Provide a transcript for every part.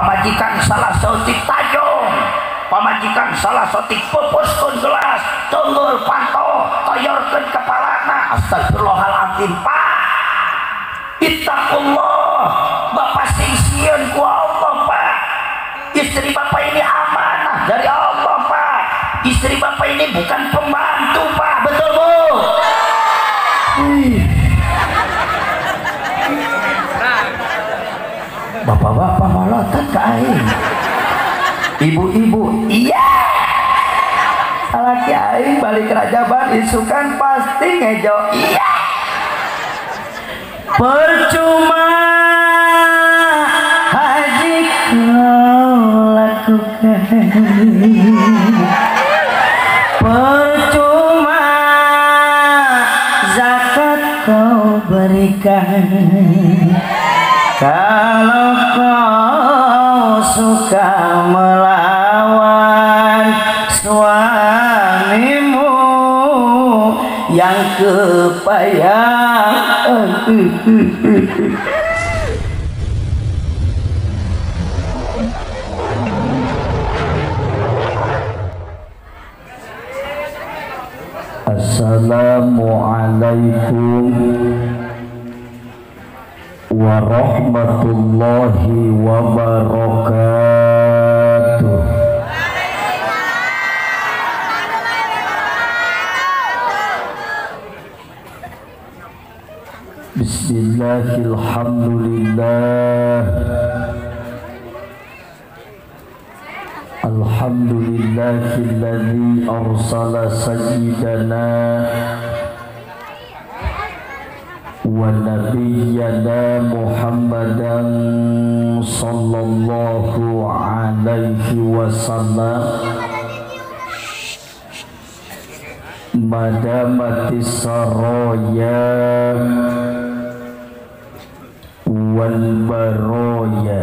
Pamajikan salah saeutik tajong, pamajikan salah saeutik pupuskeun gelas, tunggul panto, toyorkeun kepalana. Astagfirullahaladzim, Pak. Ittaqullah, bapak sing sieun ku Allah, Pak. Istri bapak ini amanah dari Allah, Pak. Istri bapak ini bukan pembantu, Pak. Betul, Bu? Bapak-bapak molotot ke aing. Ibu-ibu, iya. Salaki aing balik rajaban isukan pasti ngejo. Iya. Percuma haji kau lakukan, percuma zakat kau berikan, kalau kau suka melawan suamimu yang kepayang. Assalamualaikum warahmatullahi wabarakatuh. Bismillahirrahmanirrahim. Alhamdulillahilladzi arsala sayyidana wa nabiyyana Muhammadan sallallahu alaihi wasallam madamatis saraya wal baroya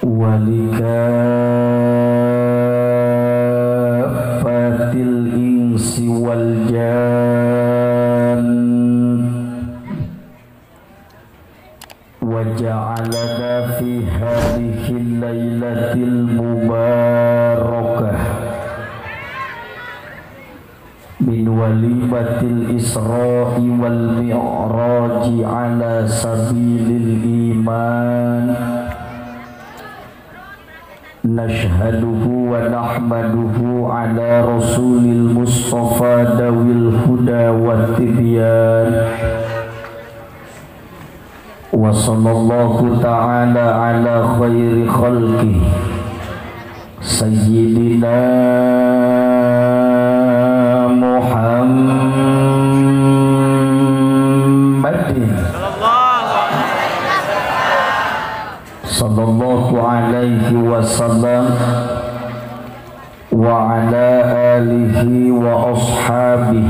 walikafatil insi wal jan wa ja'alana fi hadhihi lailatil mubarakah min walimatil isra'i wal mi'raji ala sabilil iman. Nashhaduhu wa nahmaduhu ala rasulil mustafa dawil huda wa tibyan. Wa sallallahu ta'ala ala khairi khalqih sayyidina Muhammadin sallallahu alaihi wasallam wa ala alihi wa ashabihi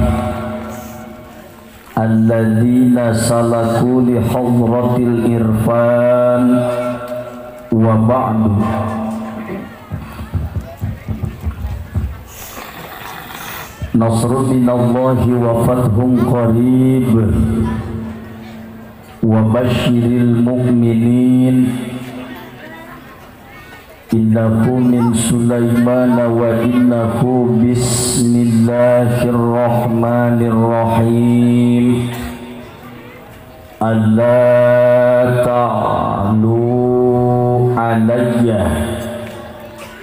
alladzina salaku li hadratil irfan wa ba'du. Nasrun minallahi wa fathun qarib wa basyiril mu'minin. Innahu min Sulaiman wa innahu bismillahirrahmanirrahim. Alla ta'lu alayya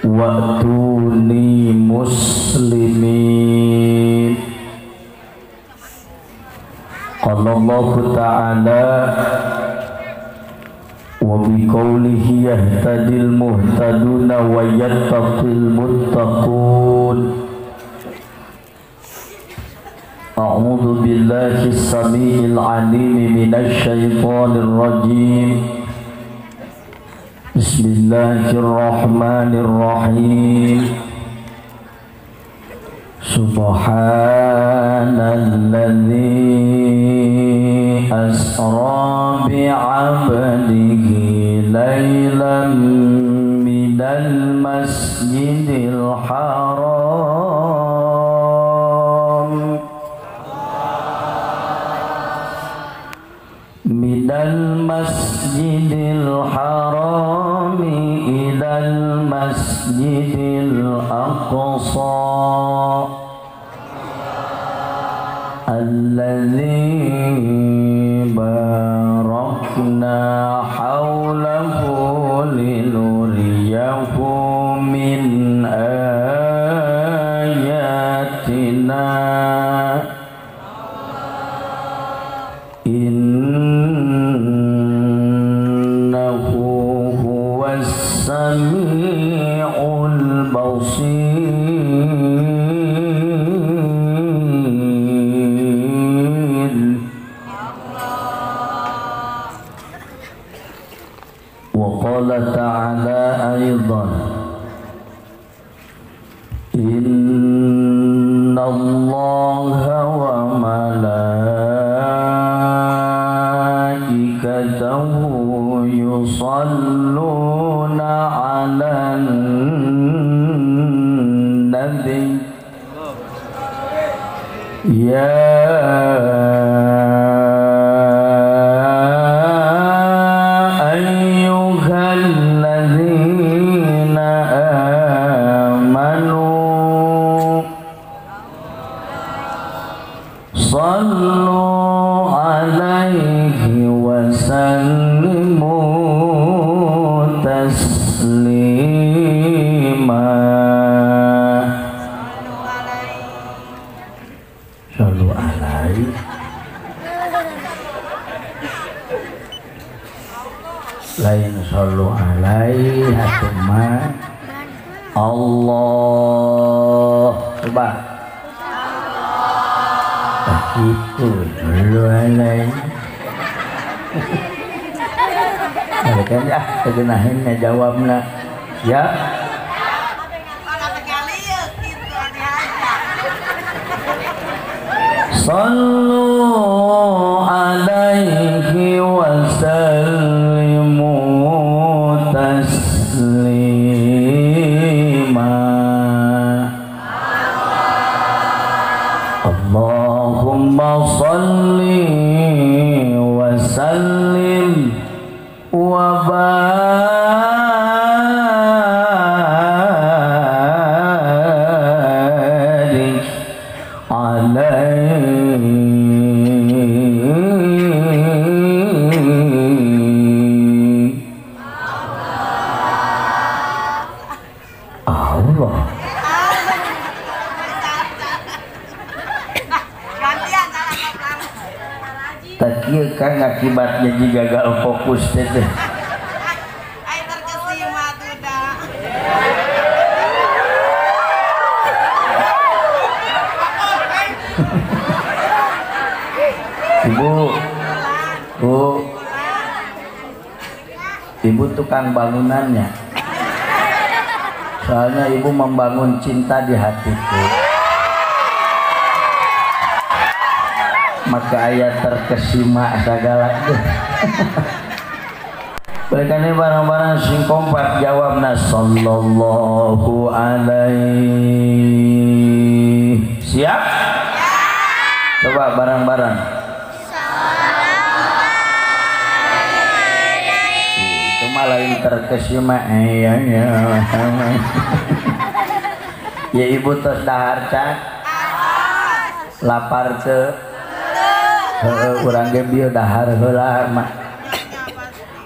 wa'tuni muslimin. Qala Allahu ta'ala wa biqaulihi yahtadil muhtaduna wa yattaqil muttaqun. A'udzu billahi as-sami'il 'alim minasy syaithanir rajim. Bismillahirrahmanirrahim. Subhanalladzi asra bi'abdihi laylan minal masjidil haram minal masjidil المسجد الحرام إلى المسجد الأقصى الذي باركنا حوله لنريه من آياتنا إنه هو السميع البصير. وقال تعالى أيضا إن الله وملائكته يصلون على النبي يا أيها الذين آمنوا صلوا عليه وسلموا تسليما. صلوا عليه. Lain sallu alaihi atuh mah Allah. Coba itu sallu alaihi. Kan ah kegenahinnya jawabna ya. Sallu alaihi wa sallimu taslima. Allahumma salli wa sallim wa barik alaihi. Allah. Tak kieu kan akibatnya jika gagal fokus teh. Ibu, Bu, ibu tukang bangunannya. Soalnya ibu membangun cinta di hatiku. Maka ayat terkesima segala. Berikan barang-barang sing kompak jawabna sallallahu alaihi. Siap? Coba barang-barang. Itu malah yang terkesima. Ya, ya. Ya ibu terus dahar cak. Lapar ke. Urang ge bieu dahar heula mah.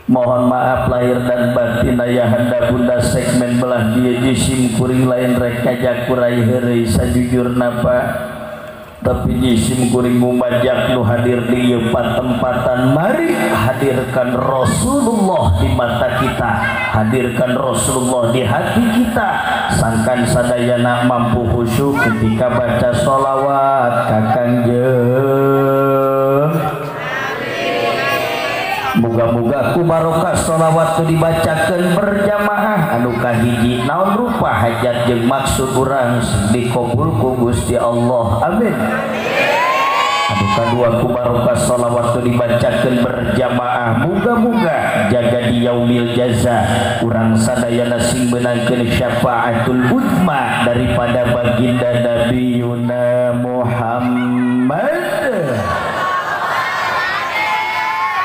Mohon maaf lahir dan batin ayahanda bunda segmen belah dieu jisim kuring lain rek ngajak kurai heureuy sajujurna Pak. Tapi jisim kuring ngumajak nu hadir di ieu patempatan, mari hadirkan Rasulullah di mata kita, hadirkan Rasulullah di hati kita. Sangkan sadayana mampu khusyuk ketika baca sholawat ka Kangjeng. Moga-moga ku barokah sholawat tu dibacakeun berjamaah anu kahiji naon rupa hajat jeung maksud urang dikabul ku Gusti Allah. Amin. Anu kadua ku barokah sholawat tu dibacakeun berjamaah moga-moga jaga di yaumil jaza urang sadayana sing meunangkeun syafaatul uzma daripada baginda Nabi Yuna Muhammad.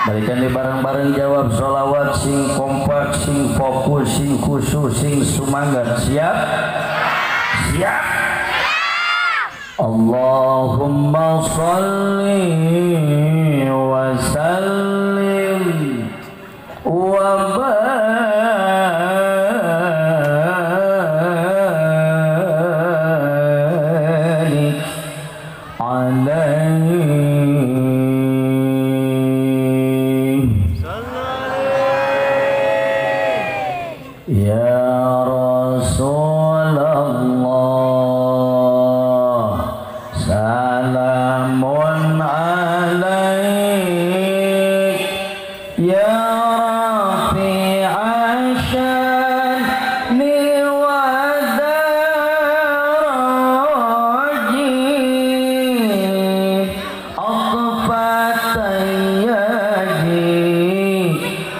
Balikan di bareng-bareng jawab sholawat sing kompak, sing fokus, sing khusus, sing sumangat. Siap? Siap. Allahumma sholli wa sallim wa barik alaihi. Ya Rasulullah, salamun alaik, ya rafi'a sya'ni wa daraji, atfatan yaji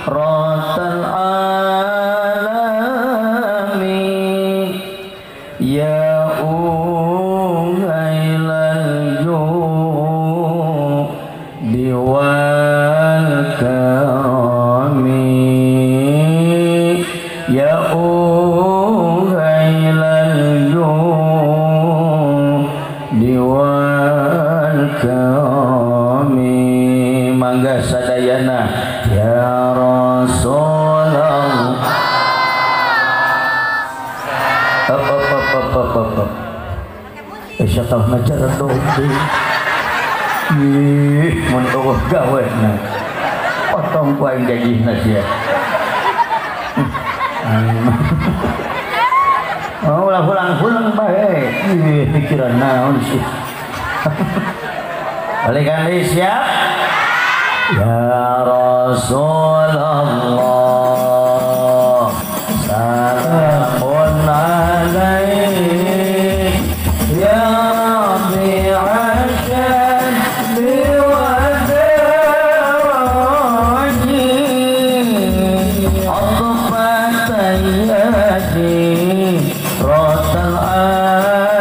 ratal ya uhailal judi wal karami, ya uhailal judi wal karami. Mangga sadayana ya Rasulullah. Syatah ngajar dong. Ih, mun eueuh gawe na. Potong ku aing gajihna sia. Oh, ulah hulang-hulang bae. Ih, pikiran naon sih. Balikan deui siap? Ya Rasulullah, salamun alaik, ya rabi'a sya'ni wa daraji, atfatan yaji ratal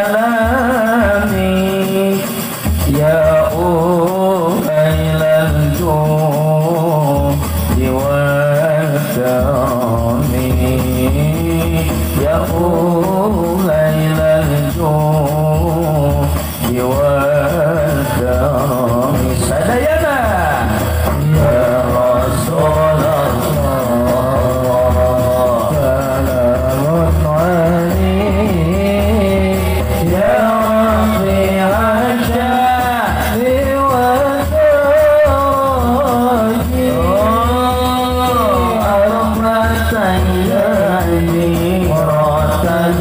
alami, ya uhailal judi wal karami, ya uhailal judi wal karami. Sadayana ya Rasulullah, salamun alaik, ya rafi'a sya'ni wa daraji, arfatan yaji ratal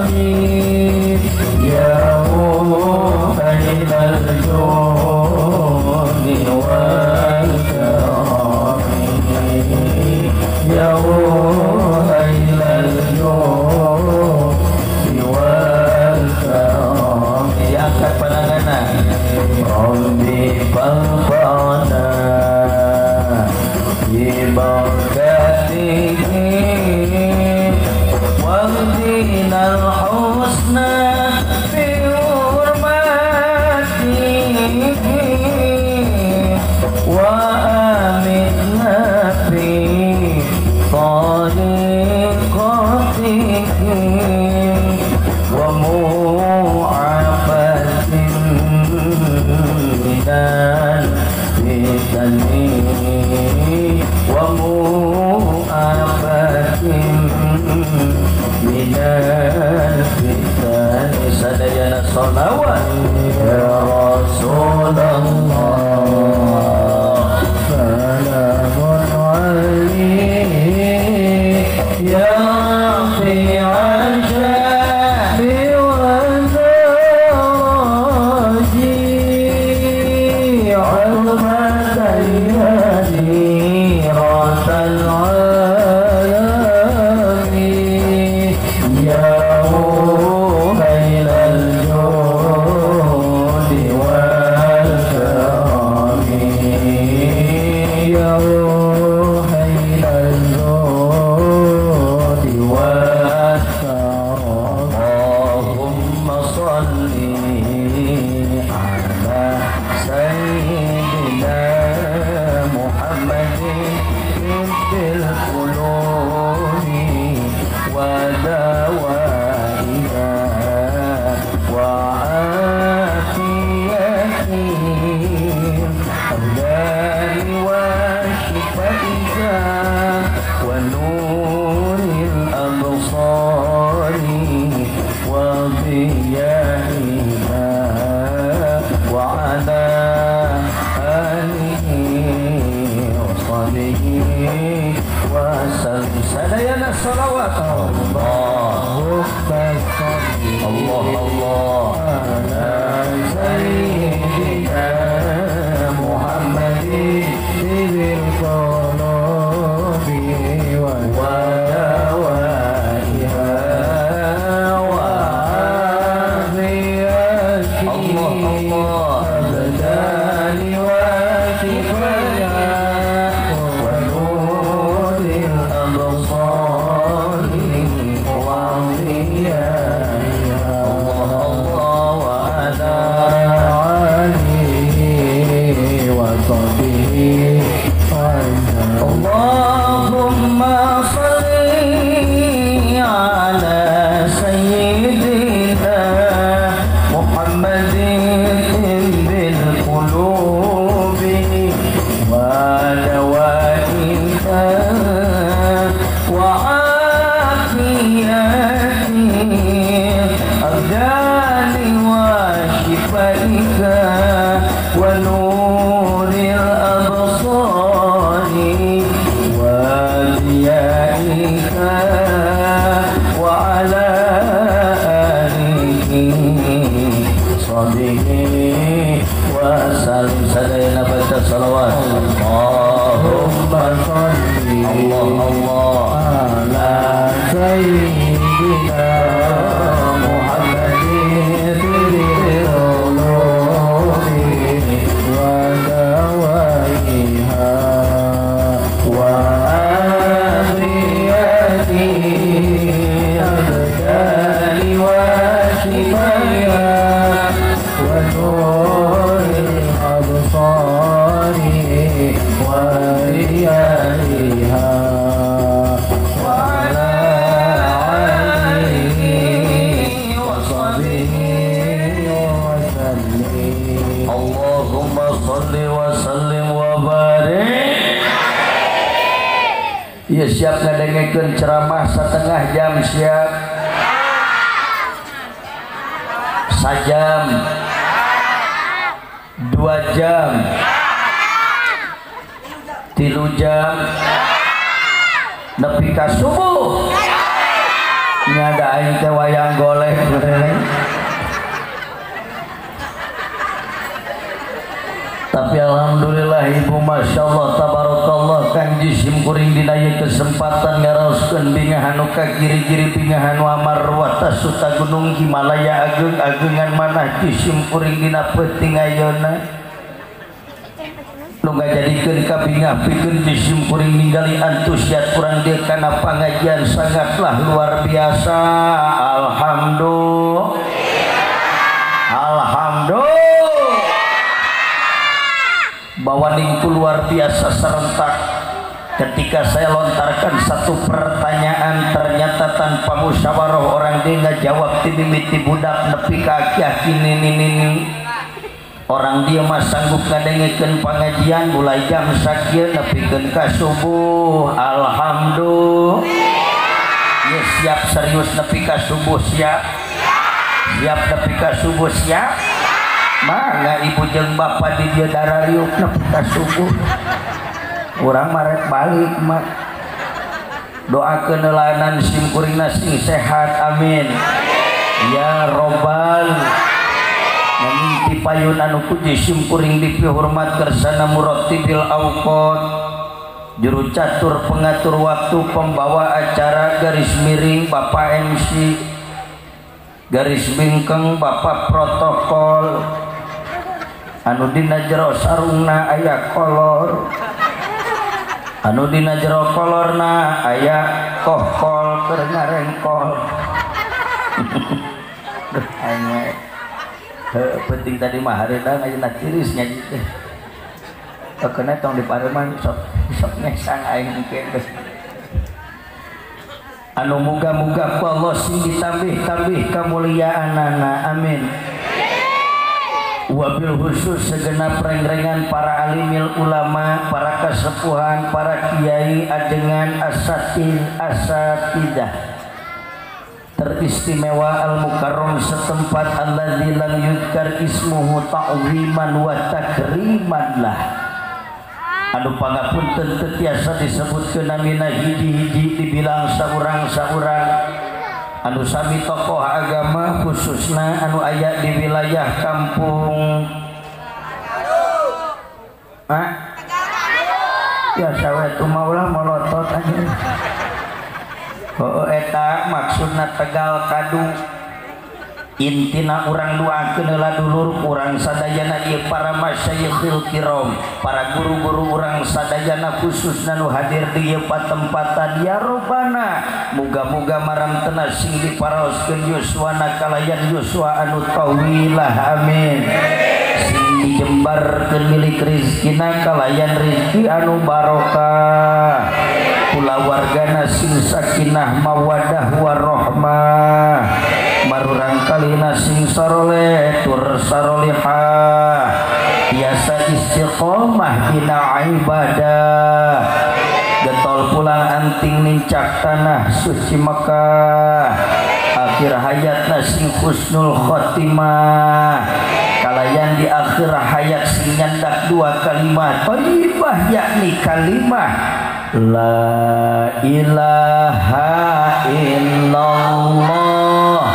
alamin, ya uhailal judi wal karami, ya uhailal judi wal karami. Angkat pandanganna. Rabbi fanfa'na bi barakatihi wahdina al-husna bi hurmatihi, wa aminna fi tariqatihi wa mu'afatin minal fitani, wa Sahbihi wa sallim. Sadayana salawat. Allahumma shalli Allah Allah ala sayyidina Muhammadin bil qulubi wa dawaiha wa afiyati Allah Allah abdani wa shifaiha wa nuril absari wa diyaiha Allah Allah wa ala alihi wa sahbihi. Allahumma salli ala sayyidina Muhammadin bil qulubi wa dawaiha wa afiyati abdani wa shifaiha wa nuril absari wa diyaiha wa ala alihi sahbihi wa sallim. Sadayana baca salawat. Allahumma shalli Allah Allah ala sayyidina Muhammadin bil qulubi wa dawaiha wa afiyati abdani wa shifaiha wa nuril absari wa diyaiha wa ala alihi wa sahbihi wa sallim. Allahumma salli wa sallim wa barik. Ya siap ngadengekeun ceramah setengah jam, siap? Sajam, 2 jam, 3 jam, nepi ka subuh. Nyada aing teh wayang golek. Tapi alhamdulillah ibu, masya Allah tabarakallah, kang jisim kuring dina ieu kesempatan ngaraoskeun bingah anu ka kiri-kiri bingah anu amarwah tasuta gunung Himalaya ageung-ageungan manah jisim kuring dina peuting ayeuna nu ngajadikeun kabingah pikeun jisim kuring ninggali antusias kurang dieu kana pangajian sangatlah luar biasa. Alhamdulillah, alhamdulillah. Bahwa ningku luar biasa serentak ketika saya lontarkan satu pertanyaan, ternyata tanpa musyawarah orang dia nggak jawab, timimiti budak nepi ka aki nini. Orang dia mah sanggup ngadengekeun pangajian mulai jam sakieu nepikeun ka subuh. Alhamdulillah. Ya siap serius nepi ka subuh, siap. Siap nepi ka subuh, siap. Mangga ibu jeung bapak di dieu darariuk nepi ka subuh. Urang mah rek balik mah. Doakeun eulanan sim kuringna sing sehat, amin. Ya robbal alamin. Payun anu puji sim kuring dipihormat kersana murattibil awqat, juru catur pengatur waktu, pembawa acara garis miring bapak MC, garis bingkeng bapak protokol, anu dina jero sarungna aya kolor, anu dina jero kolorna aya kohkol keur ngarengkol. Duh aing penting tadi mah hareudang ayeuna tiris ngaji teh. Keuna tong dipareman sok sok ngesang aing engke geus. Anu muga-muga ku Allah sing ditambih-tambih kamuliaanana, amin. Wabil khusus segenap rengrengan para alimil ulama, para kesepuhan, para kiai, ajengan asatid asatidah teristimewa al-mukarram setempat alladzi lam yudkar ismuhu ta'ziman wa takriman lah. Anu pangapunten teu tiasa disebutkeun namina hiji-hiji dibilang saurang-saurang. Anu sami tokoh agama khususna anu aya di wilayah kampung ah ya sawe maulah molotot aja. Oh eta maksudna Tegal Kadu. Intina urang doakeun heula dulur urang sadayana ieu para masyayikhil kiram, para guru-guru urang sadayana khususna nu hadir di ieu patempatan ya Robbana, muga-muga maramtena sing diparaoskeun yuswana kalayan yuswa anu tawilah amin. Sing dijembarkeun milik rizkina kalayan rizki anu barokah. Kulawargana sing sakinah mawadah warahmah. Marurang kalina sing saroleh tur sarolihah, biasa istiqomah dina ibadah, getol pulang anting nincak tanah suci Mekah, akhir hayatna sing husnul khotimah, kalayan di akhir hayat sing nyandak dua kalimat thayyibah yakni kalimah la ilaha illallah,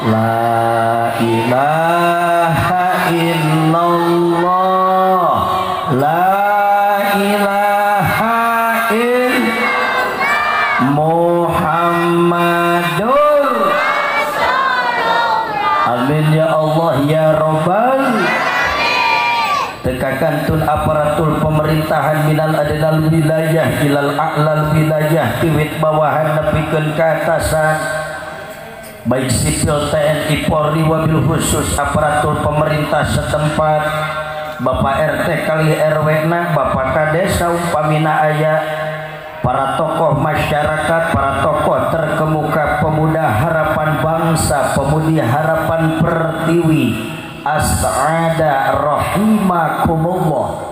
la ilaha illallah, la ilaha illallah Muhammadur Rasulullah. Amin ya Allah ya Rabbal. Tekakan tun aparatur pemerintahan minal adnal wilayah ilal a'lal wilayah tiwit bawahan nepikeun ka atasan, baik sipil TNI Polri wabil khusus aparatur pemerintah setempat, Bapak RT kali RW na, Bapak Kades saumpamina aya, para tokoh masyarakat, para tokoh terkemuka, pemuda harapan bangsa, pemudi harapan pertiwi, as'ada rahimakumullah.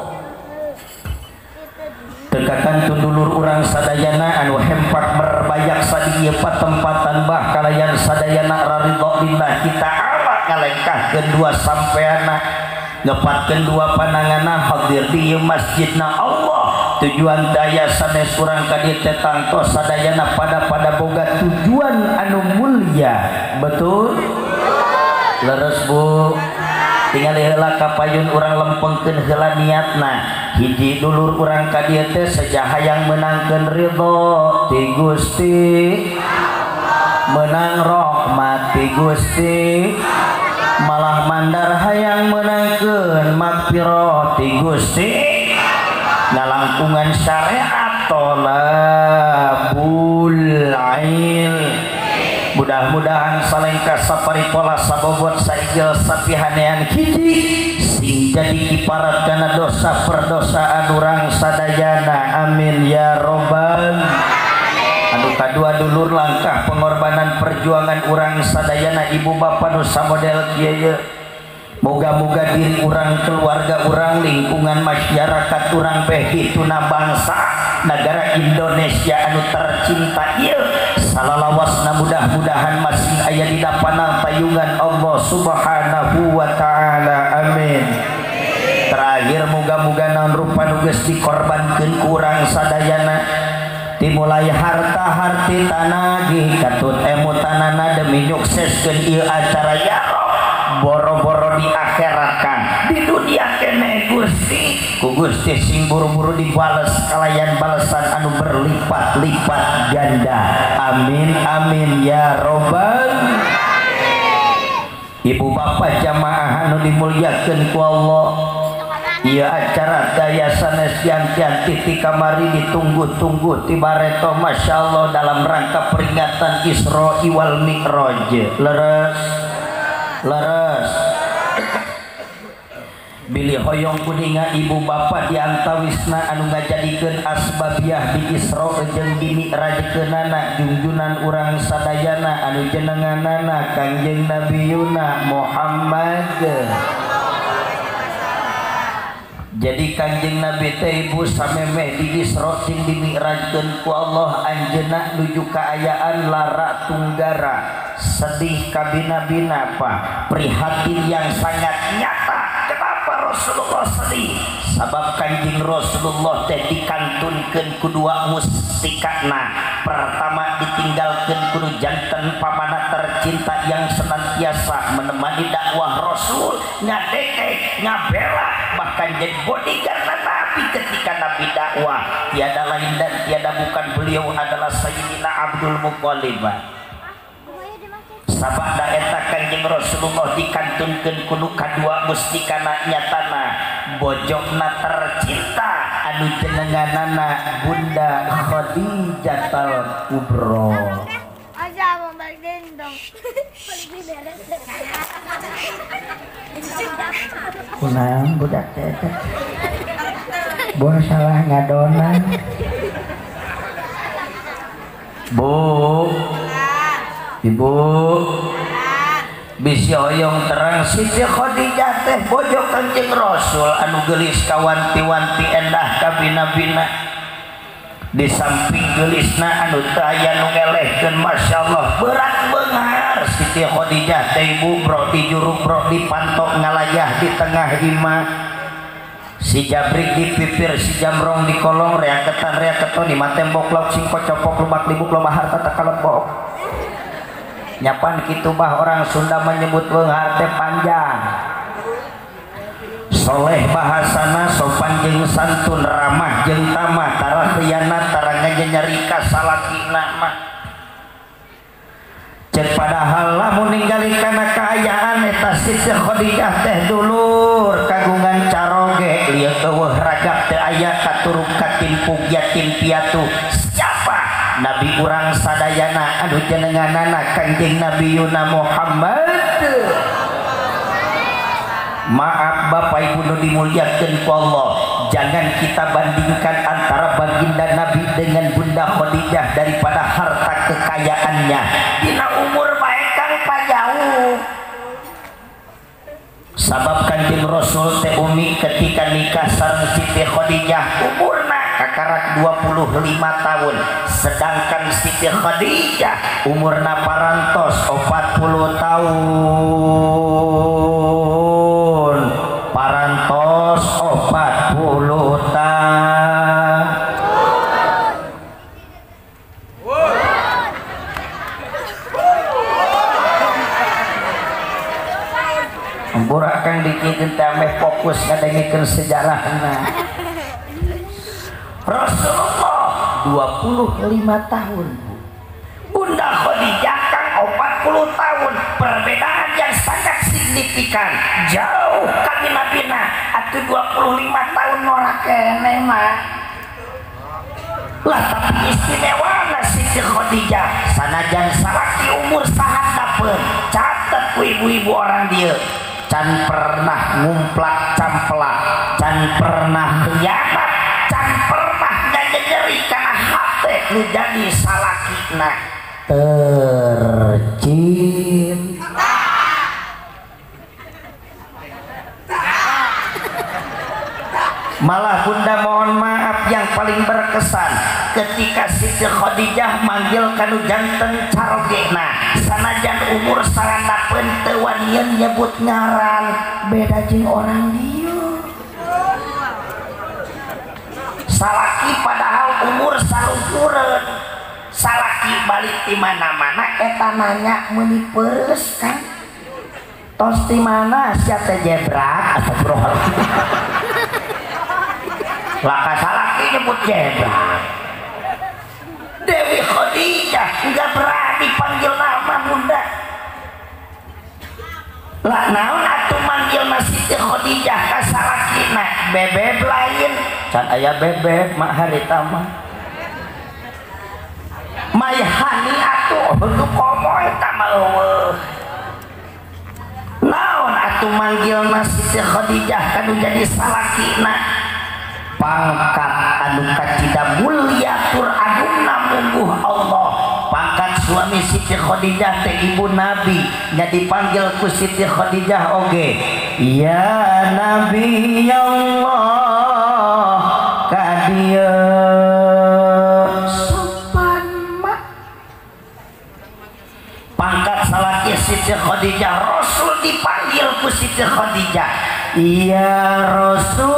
Tekakan tundulur urang sadayana anu hempak berbayak sadi ieu patempatan bah kalayan sadayana raridho billah kita awak ngalengkahkeun dua sampeana, ngepatkeun dua pananganna hadir di ieu masjidna Allah. Tujuan daya sanes urang ka dieu teh tangtos sadayana pada boga tujuan anu mulia. Betul? Leres Bu. Tinggal heula kapayun urang lempengkeun heula niatna. Hiji dulur urang ka dieu teh seja hayang meunangkeun ridho ti Gusti, meunang rahmat ti Gusti, malah mandar hayang meunangkeun magfirah ti Gusti, ngalangkungan syariat tolabul ilm. Mudah-mudahan salengkah saparipola sabobot saigel sapihanean hiji sing jadi kiparat kana dosa perdosaan urang sadayana. Amin ya robbal. Anu kadua dulur langkah pengorbanan perjuangan urang sadayana ibu bapa nu samodel kieu, moga-moga diri urang, keluarga urang, lingkungan masyarakat urang beh dituna bangsa negara Indonesia anu tercinta ieu salalawasna mudah-mudahan masih aya dina panang payungan Allah Subhanahu wa taala. Amin. Terakhir moga-moga naon rupa nu geus dikorbankeun ku urang sadayana dimulai harta harti tanagi katut emutanana demi nyukseskeun ieu acara ya boro-boro di akhirat kan di dunia kene Gusti ku Gusti sing buru-buru dibales kalayan balesan anu berlipat-lipat ganda. Amin amin ya robbal. Ibu bapak jamaah anu dimuliakeun ku Allah, ieu acara daya sanes tian-tian ti kamari ditunggu-tunggu ti bareto masyaallah dalam rangka peringatan Isra wal Mi'raj. Leres leres bilih hoyong kuninga ibu bapak diantawisna anu ngajadikeun asbabiah di Isra jeung di Mi'rajkeunana junjunan urang sadayana anu jenenganana Kangjeng Nabiyuna Muhammad. Jadi Kangjeng Nabi teh ibu samemeh di Isra jeung di Mi'rajkeun ku Allah anjeunna nuju kaayaan lara tunggara, sedih kabina-bina apa prihatin yang sangat nyata. Kenapa Rasulullah sedih? Sabab Kanjeng Rasulullah teh dikantunkeun ku dua mustikana. Pertama ditinggalkeun ku nu janten pamana tercinta yang senantiasa menemani dakwah Rasul, ngadekek, ngabela, bahkan jadi bodyguard Nabi ketika Nabi dakwah. Tiada lain dan tiada bukan beliau adalah Sayyidina Abdul Muthalib. Sabada eta Kanjeng Rasulullah dikantunkeun ku nu kadua mustikana nyatana bojona tercinta anu jenenganana Bunda Khadijatul Kubra. Kunaon budak teh eta? Boh salah ngadonan. Bu, Ibu, bisi hoyong terang Siti Khadijah teh bojo Kanjeng Rasul anu geulis kawanti-wanti endah kabina-bina. Di samping geulisna anu teu aya nu ngelehkeun, masyaallah berat beunghar Siti Khadijah teh ibu bro di juruk bro di pantok ngalayah di tengah imah. Si jabrik di pipir, si jamrong di kolong, reaketan reaketon di matembok lauk sing kocopok lubak libuk loba harta takalebok. Nyapan kitu bah orang Sunda menyebut beunghar teh panjang. Soleh bahasana, sopan jeung santun, ramah jeung tamah, tara khianat, tara nganyarika salakina mah. Cek padahal lamun ningali kana kaayaan eta Siti Khadijah teh dulur kagungan caroge lieu eueuh ragap teu aya katuruk katimpuk yatim piatu. Siapa Nabi urang sadayana anu jenenganana Kanjeng Nabi Yuna Muhammad. Maaf Bapak Ibu nu dimuliakeun ku Allah, jangan kita bandingkan antara baginda Nabi dengan Bunda Khadijah daripada harta kekayaannya. Dina umur bae kang pajauh. Sabab Kanjeng Rasul teh umi ketika nikah sareng Siti Khadijah umurna kakarak 25 tahun, sedangkan Siti Khadijah umurna parantos 40 tahun. Parantos 40 tahun. Ampura kang dikieun teh ameh fokus ngadengikeun sejarahna. Rasulullah 25 tahun, Bunda Khadijah kang 40 tahun. Perbedaan yang sangat signifikan, jauh kabina-bina. Atuh 25 tahun norak keneh mah. Lah tapi istimewana Siti Khadijah sanajan salaki umur sahandapeun. Catet ku ibu-ibu orang dieu, can pernah ngumplak camplak, can pernah khianat, can pernah nyeri kana hate nu jadi salakina tercinta. Malah Bunda mohon maaf yang paling berkesan ketika Siti Khadijah manggil kanu janten carogena sanajan umur sarandapeun teu wanian nyebut ngaran, beda jeung orang dieu. Salaki padahal umur saluhureun, salaki balik di mana-mana eta nanya meuni peureus kan. Tos di mana sia teh jebrak astagfirullahaladzim. Laka salaki nyebut jebrak. Dewi Khadijah enggak berani panggil nama Bunda. Lah naon atuh manggil Siti Khadijah ka salakina bebeb lain. Can aya bebeb mak harita mah. Mayhani atuh nu komo eta mah eueuh. Naon atuh manggil Siti Khadijah kanu jadi salakina. Pangkat anu kacida mulia tur agungna mungguh Allah. Pangkat suami Siti Khadijah teh ibu Nabi, nya dipanggil ku Siti Khadijah oge, ya Nabi Allah ka dieu sopan mak. Pangkat salaki Siti Khadijah, Rasul dipanggil ku Siti Khadijah. Ya Rasulullah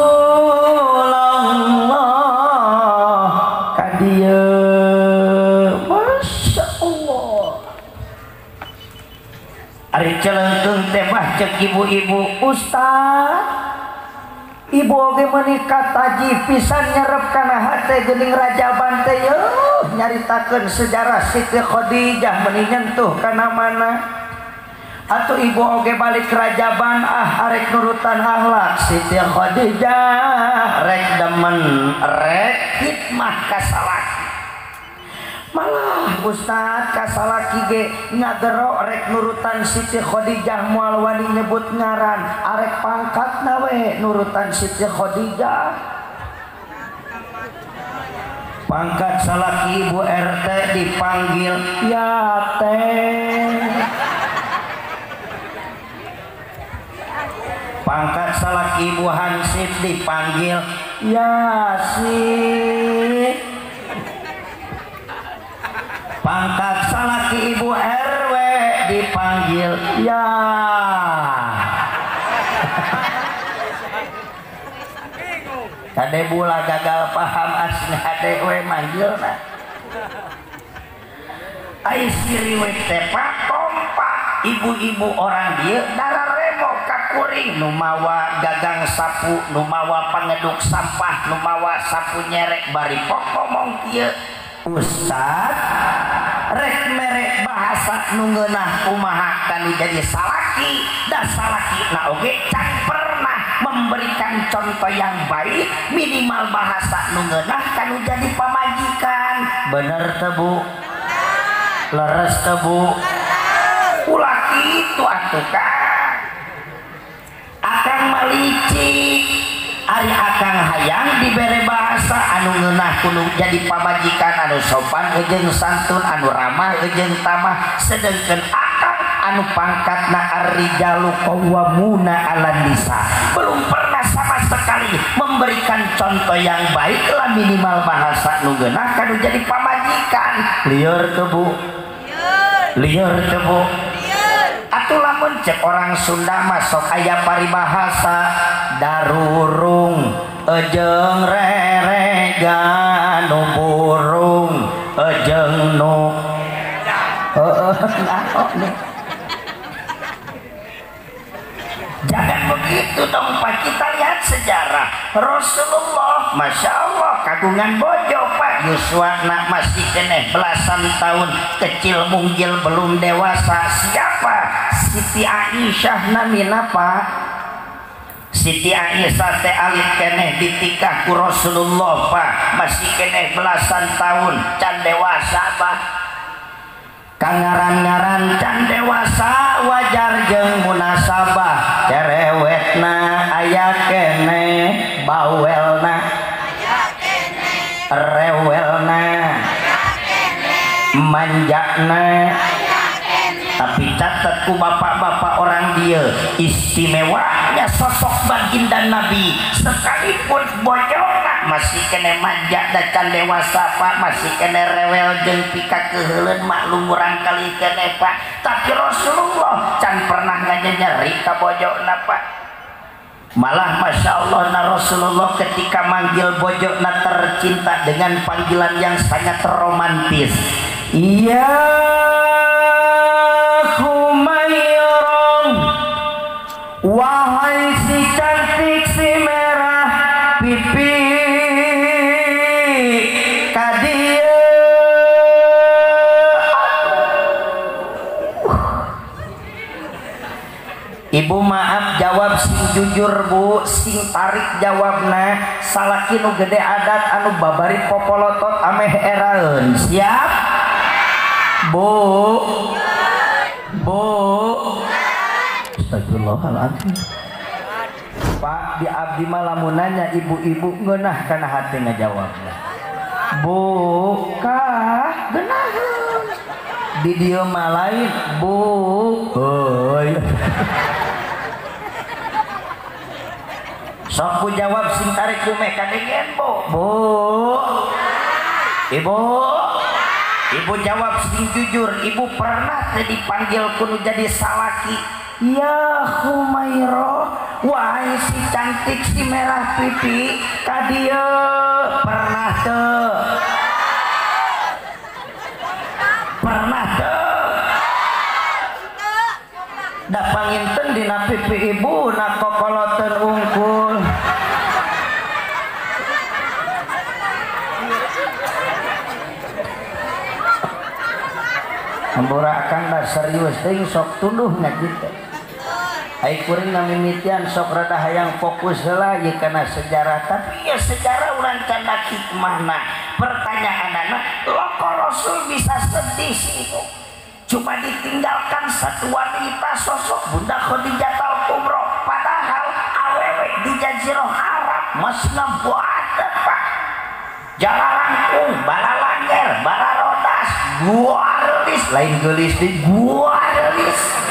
ka dieu. Masya Allah. Ari celengkeung teh mah cek ibu-ibu, Ustaz, ibu oge meuni kataji pisan nyerep kana hate geuning Rajaban teh yeuh nyaritakeun sejarah Siti Khadijah meuni nyentuh kana mana. Atuh ibu oge balik Rajaban ah arek nurutan akhlak Siti Khadijah, rek demen rek hikmah ka salaki. Malah Ustaz ka salaki ge ngagero rek nurutan Siti Khadijah moal wani nyebut ngaran, arek pangkatna we nurutan Siti Khadijah. Pangkat salaki ibu RT dipanggil ya teh. Pangkat salaki ibu Hansip dipanggil Yasin. Pangkat salaki ibu RW dipanggil ya. Kade bula gagal paham asli hade we manggilna. Ai siriwet teh kompak ibu-ibu orang dieu dararemo ka kuring nu mawa gagang sapu, nu mawa pangeduk sampah, nu mawa sapu nyerek bari pok ngomong kieu. Ustaz rek merek bahasa nu ngeunah kumaha kanu jadi salaki, da salaki na oge can pernah memberikan contoh yang baik, minimal bahasa nu ngeunah kanu jadi pamajikan. Bener teu Bu? Leres teu Bu? Ulah kitu atuh Kang. Akang malicik, ari akang hayang dibere bahasa anu ngeunah kudu jadi pamajikan anu sopan jeung santun, anu ramah jeung tamah, sedengkeun akang anu pangkatna ar-rijalu qawwamuna 'alan nisa belum pernah sama sekali memberikan contoh yang baik lah minimal bahasa nu ngeunah kanu jadi pamajikan. Lieur teu Bu? Lieur teu Bu? Atuh lamun cek orang Sunda mah sok aya paribahasa darurung ejeng rerega nu burung ejeng nu heeh. Jangan begitu dong Pak, kita lihat sejarah Rasulullah, Masya Allah kagungan bojo Pak, yuswana masih keneh belasan tahun, kecil munggil belum dewasa. Siapa? Siti Aisyah namina Pak. Siti Aisyah teh alit keneh ditikah ku Rasulullah Pak, masih keneh belasan tahun, can dewasa Pak. Kangaran-ngaran can dewasa wajar jeung munasabah, cerewetna aya keneh, bawelna aya keneh, rewelna aya keneh, manjana aya keneh. Tapi catat ku bapak-bapak orang dia, istimewanya sosok baginda Nabi sekalipun bojona masih kene manja da can dewasa Pak, masih kene rewel jeung pika keuheuleun maklum urang kali kene Pak, tapi Rasulullah can pernah nganyeri ka bojona Pak. Malah Masya Allah na Rasulullah ketika manggil bojona tercinta dengan panggilan yang sangat romantis, ya Humairah, wahai si cantik si merah pipi kadieu. Ibu maaf jawab sing jujur Bu, sing tarik jawabna, salaki nu gede adat anu babari popolotot ameh eraeun. Siap? Bu. Bu. Astagfirullahaladzim. Pak, di abdi mah lamun nanya ibu-ibu ngeunah kana hate ngajawabna. Bu, kah geunaheun. Di dieu mah lain, Bu. Heuy. Sok ku jawab sing tarik ku meh kadengen, Bu. Bu. Ibu. Ibu jawab sing jujur, ibu pernah teh dipanggil kudu jadi salaki. Ya Humairah, Wahai si cantik si merah pipi ka dieu pernah teu? Pernah teu? Da panginten dina pipi ibu na kokoloteun ungkul. Hampura akang da serius teuing sok tunduh nya kitu. Ai kuring ngamimitian sok rada hayang fokus heula ieu kana sejarah, tapi ya sejarah urang candak hikmahna. Pertanyaanana, loko Rasul bisa sedih sih ibu. Cuma ditinggalkan satu wanita sosok Bunda Khadijah Al-Kubra, padahal awewe di Jazirah Arab masih ngabuatet Pak. Jalalangkung, balalanger, balarodas, guarlis, lain geulis di guarlis.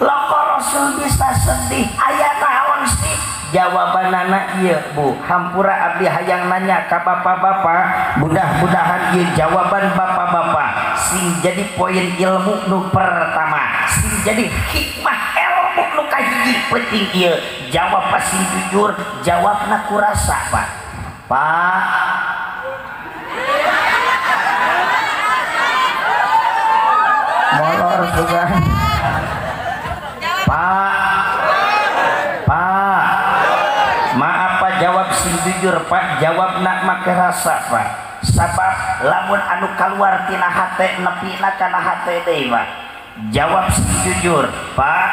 Loko Rasul bisa sedih, aya naon sih? Jawabanana ieu Bu, hampura abdi hayang nanya ka bapak-bapak, mudah-mudahan ieu jawaban bapak-bapak sing jadi poin ilmu nu pertama, sing jadi hikmah ilmu nu kahiji penting ieu. Jawab sing jujur, jawabna kurasa Pak. Pak molor sugan. Pak, Pak, maaf Pak, jawab sing jujur Pak, jawab nak make rasa Pak. Sabab lamun anu kaluar tina hate nepina kana hate deui Pak. Jawab sing jujur Pak.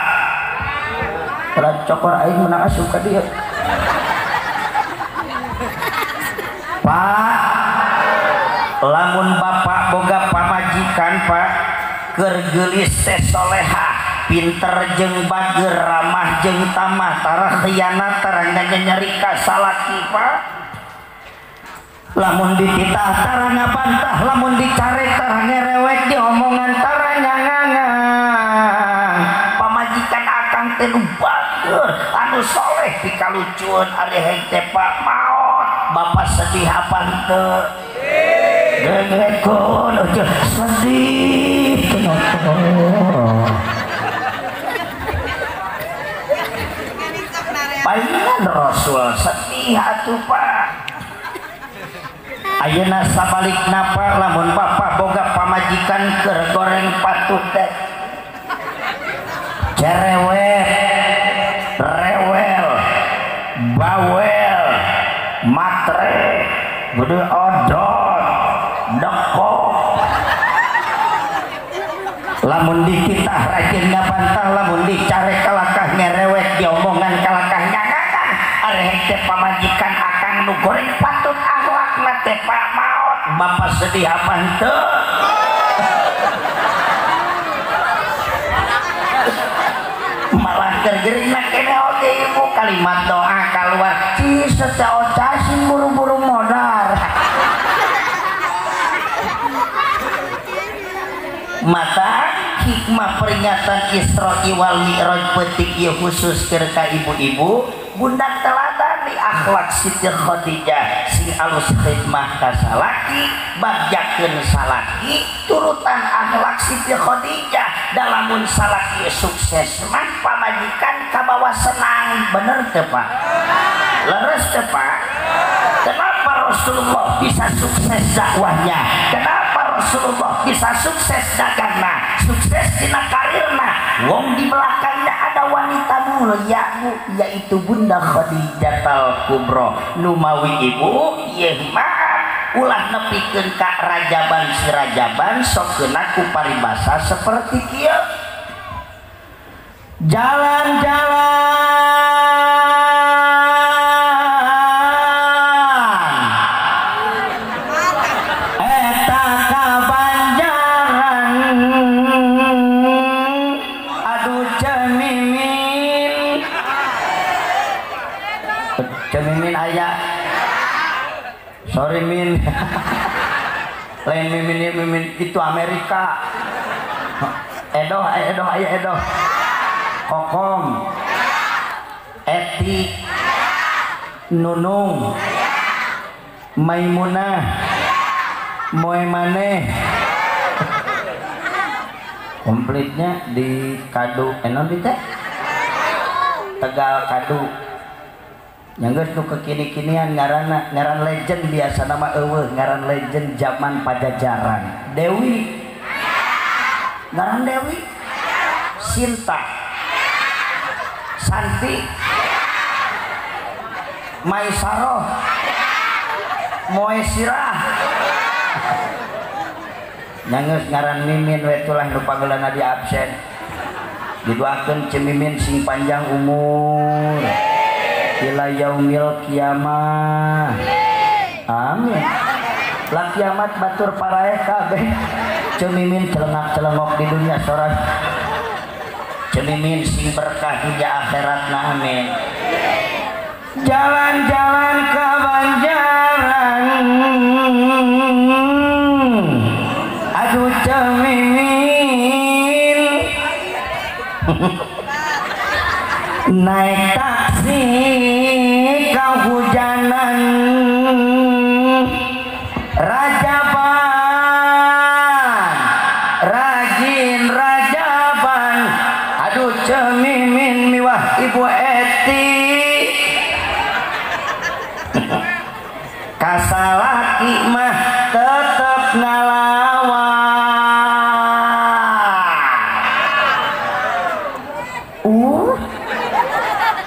Rada cokor aing menang asup ka dieu. Pak, lamun bapak boga pamajikan Pak, keur geulis teh soleha, pinter jeung bager, ramah jeung tamah, tara khianat, tara nyarika salaki Pak. Lamun dititah tara ngabantah, lamun dicarek tara ngerewek, diomongan tara nyangangan. Pamajikan akang teh nu bager, anu soleh pikalucueun ari heng teh Pak maot. Bapak sedih apa henteu? Gegekon sedih kenapa? Palingan Rasul sedih atuh Pak. Ayeuna sabalikna Pak, lamun bapak boga pamajikan keur goreng patut teh cerewet, rewel, bawel, matre, gede odot, dekok. Lamun dititah rajin ngabantah, lamun dicarek kalakah ngerewek, diomongan kalakah nyangakan. Areh teh pamajikan akang nu goreng patut akhlakna teh Pak maot. Bapak sedih apa henteu? Malah gergeringna kene oge ibu, kalimat doa kaluar, ci teh ocasin buru-buru modar. Mata hikmah peringatan Isra wal Mi'raj penting ieu khusus keur ka ibu-ibu, bunda teladan di akhlak Siti Khadijah sing alus khidmah ka salaki, bagjakeun salaki, turutan akhlak Siti Khadijah. Dalamun salaki sukses mah pamajikan kabawa senang, bener teu Pak? Leres teu Pak? Kenapa Rasulullah bisa sukses dakwahnya? Kenapa Rasulullah bisa sukses dagangna, sukses dina karirna? Wong di belakangnya ada wanita mulia Bu, yaitu Bunda Khadijah Al-Kubra. Numawi ibu yeuh maaf ulah nepikeun ka rajaban si rajaban sok keuna ku paribasa seperti kieu. Jalan-jalan eta ka Banjaran, aduh cemimin, cemimin aya, sorry min, lain mimin mimin itu Amerika, edoh edoh aya edoh, kokom, eti, nunung, maimunah, moe maneh, komplitnya di kado enon di teh Tegal Kadu. Nyanggeus nu kekini-kinian ngaranna ngaran legend biasa nama eueuh ngaran legend zaman Pajajaran. Dewi. Ngaran Dewi. Sinta. Santi. Maisaroh. Moesirah. Nyanggeus ngaran Mimin we tulah nu panggeulana di absen. Didoakeun Ceu Mimin sing panjang umur. Ila yaumil kiamah. Amin. Lah kiamat batur paraeh kabeh. Ceu Mimin celengak-celengok di dunia sorang. Ceu Mimin sing berkah dunia akhiratna amin. Jalan-jalan ke Banjaran. Aduh Ceu Mimin. Naik taksi kehujanan. Rajaban, rajin rajaban. Aduh Ceu Mimin miwah Ibu Eti. Kasalaki mah tetep ngalawan.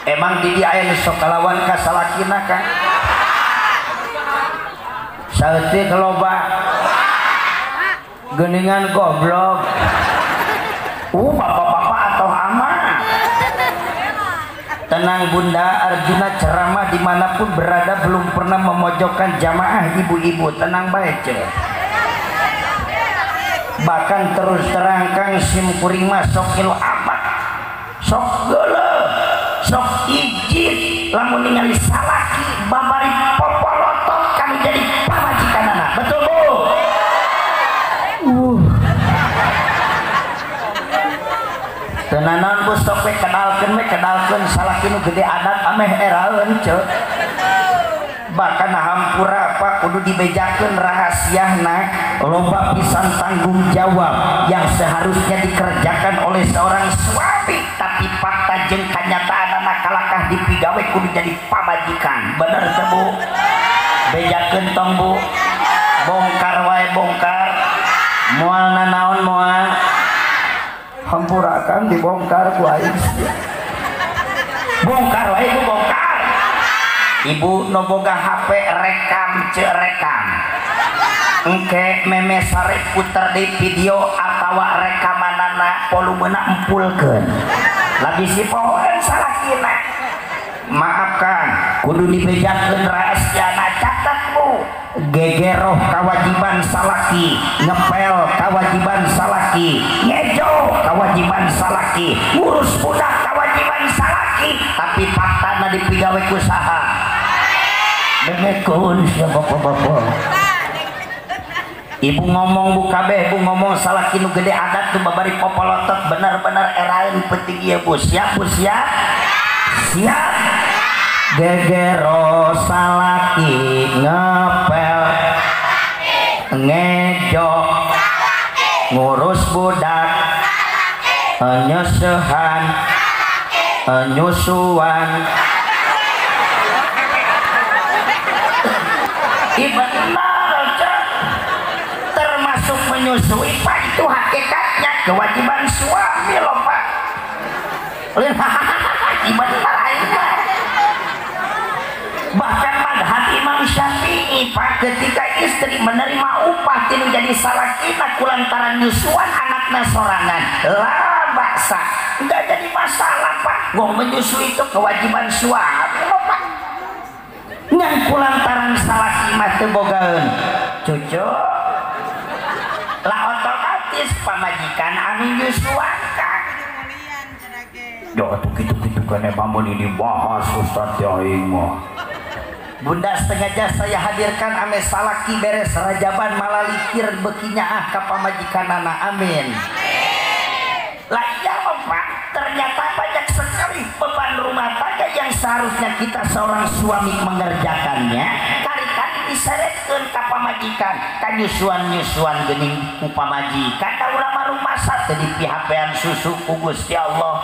Emang di dia aya nu sok kalawan ka salakina kan? Saeutik loba geuningan goblok. Bapak-bapak atau amat. Tenang Bunda, Arjuna ceramah dimanapun berada belum pernah memojokkan jamaah ibu-ibu. Tenang bae ce. Bahkan terus terang kang sim kuring mah sok kilu amat. Sok geuleuh, sok ijit lamun ningali salaki babari popolotot kami jadi pamajikanana. Betul Bu? Tenanan bu sok we kedalkeun salaki nu gede adat ameh eraeun ce. Bahkan hampura Pak kudu dibejakeun rahasiana loba pisan tanggung jawab yang seharusnya dikerjakan oleh seorang suami tapi fakta jeung kanyataanana kalakah dipigawe kudu jadi pamajikan. Bener teu Bu? Bejakeun tong Bu. Bongkar wae bongkar. Moal nanaon moal. Hampurakan dibongkar ku aing. Bongkar wae ibu bongkar. Ibu nu boga HP rekam ce rekam. Engke meme sare puter di video atawa rekamanana volumena empulkeun. Lagi si pohoen salakina. Maaf Kang, kudu dibejakeun rahasiana catat Bu. Gegeroh kewajiban salaki, ngepel kewajiban salaki, ngejo kewajiban salaki, ngurus budak kewajiban salaki, tapi faktana dipigawe ku saha? Dengekeun sia bapak-bapak. Ibu ngomong bu kabeh, bu ngomong salaki nu gede adat nu babari popolotot bener-bener eraeun penting ieu Bu. Siap Bu siap? Siap. Gegero salaki ngepel ngejo ngurus budak nyesehan nyusuan. Benar termasuk menyusui Pak itu hakikatnya kewajiban suami loh Pak. Benar aing. Bahkan madhab Imam Syafi'i Pak ketika istri menerima upah tinu jadi salakina kulantaran nyusuan anakna sorangan lah baksa nggak jadi masalah Pak. Gong menyusui itu kewajiban suami loh Pak. Ngan kulantaran salaki mah teu bogaeun cucu lah otomatis pamajikan anu nyusuan Kang. Ya atuh kitu-kitu kene pamun ini dibahas Ustaz ya aing mah. Bunda sengaja saya hadirkan ame salaki beres rajaban malalikir bekinya ah ka pamajikanana amin. Lah iya Pak, ternyata banyak sekali beban rumah tangga yang seharusnya kita seorang suami mengerjakannya kali-kali diseretkeun ka pamajikan, ka nyusuan-nyusuan geuning ku pamajikan da urang mah rumasa teu dipihapean susu ku Gusti Allah.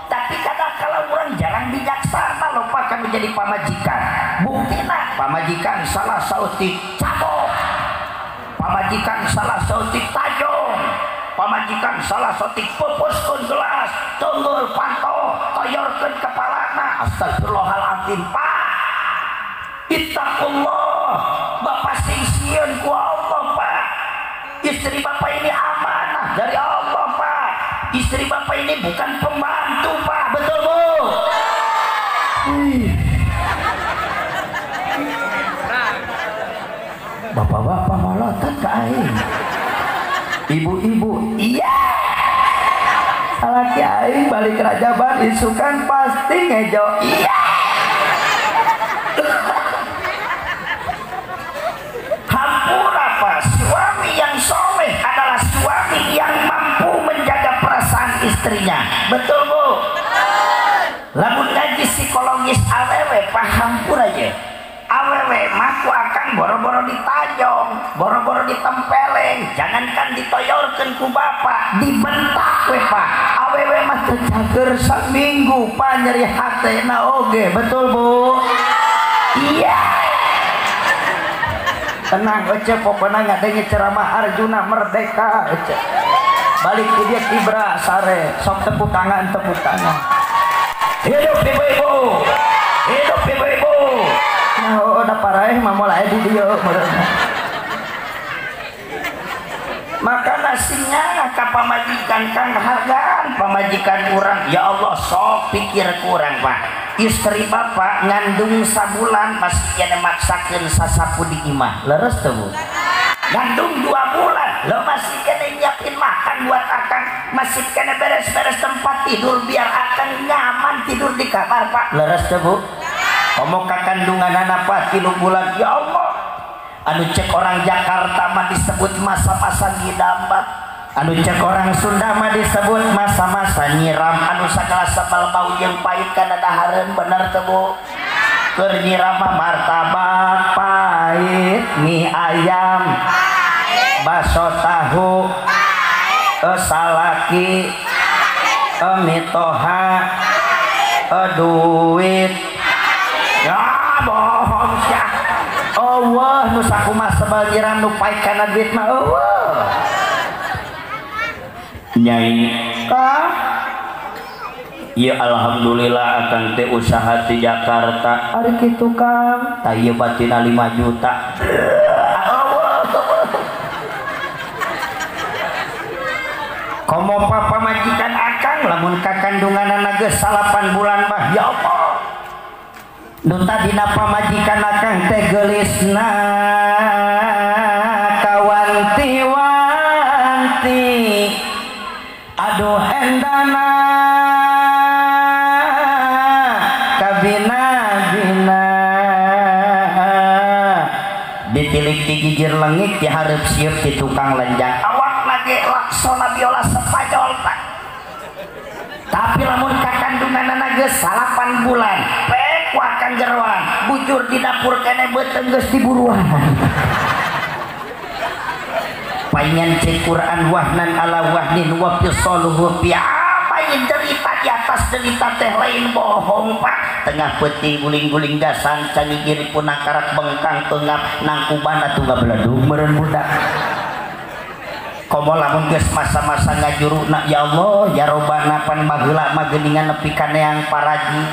Tapi kadang kala urang jarang lupa kan menjadi pamajikan. Buktina pamajikan salah sautik cabok, pamajikan salah sautik tajong, pamajikan salah sautik pupuskeun gelas, tunggul panto, toyorkeun kepalana. Astagfirullahaladzim Pak. Ittaqullah, bapak sing sieun ku Allah Pak. Istri bapak ini amanah dari Allah Pak. Istri bapak ini bukan pembantu Pak, betul Bu? Bapak-bapak malotot ke aing. Ibu-ibu, iya. Salaki aing balik rajaban isukan pasti ngejo. Iya. Hampura Pak, suami yang soleh adalah suami yang mampu menjaga perasaan istrinya. Betul Bu? Lamun ngaji psikologis awewe paham hampura aja. Awewe maku akan boro-boro ditajong, boro-boro ditempeleng, jangankan ditoyorkeun ku bapak, dibentak we Pak. Awewe mah teu cager saminggu Pak nyeri hatena oge, betul Bu? Iya. Tenang ece, pokoknya ngadenge ceramah Arjuna merdeka ece. Balik ke dia kibra sare, sok tepuk tangan, tepuk tangan. Hidup ibu-ibu, hidup ibu-ibu. Nah, oh, udah paraeh mah moal di dieu meureun. Maka nasinya ka pamajikan kang hargaan pamajikan urang. Ya Allah, sok pikir kurang Pak. Istri bapak ngandung sabulan masih kena maksakeun sasapu di imah. Leres teu Bu? Ngandung 2 bulan, lo masih kena nyiapin makan buat akang, masih kena beres-beres tempat tidur biar akang nyaman tidur di kamar Pak. Leres teu Bu? Komo kakandungan anak Pak 3 bulan, ya Allah. Anu cek orang Jakarta mah disebut masa-masa ngidam Pak. Anu cek orang Sunda mah disebut masa-masa nyiram. Anu sagala sebal bau jeung pahit kana dahareun, bener teu Bu? Keur nyiram mah martabak pahit, mie ayam pahit, bakso tahu pahit, salaki pahit, mitoha pahit, duit pahit. Ya bohong sia. Allah nu sakumaha sebal nyiram nu pahit kana duit mah eueuh. Nyai ka ya alhamdulillah akang teh usaha di Jakarta. Ari kitu Kang, tah ieu batina 5 juta. Komo papa majikan akang lamun kakandunganana geus 8 bulan mah ya Allah. Nu tadina pamajikan akang teh geulisna kawanti-wanti. Aduh endana kabina-bina ditilik di gigir lengit dihareup sieup di tukang lenjang awak lagi laksana biola Spanyol Pak. Tapi lamun kakandunganana geus 8 bulan pek wakan jeroan bujur di dapur kene beuteung geus diburuan. Paingan cek Quran wahnan ala wahnin wa fisaluhu fi apain derita di atas derita teh lain bohong Pak. Tengah peuting guling-guling gasan cangigir pun nangkarak bengkang tengap nangkuban atuh ngabeledug meureun budak. Komo lamun geus masa-masa ngajuruna ya Allah ya Robbana pan baheula mah geuningan nepi ka neang paraji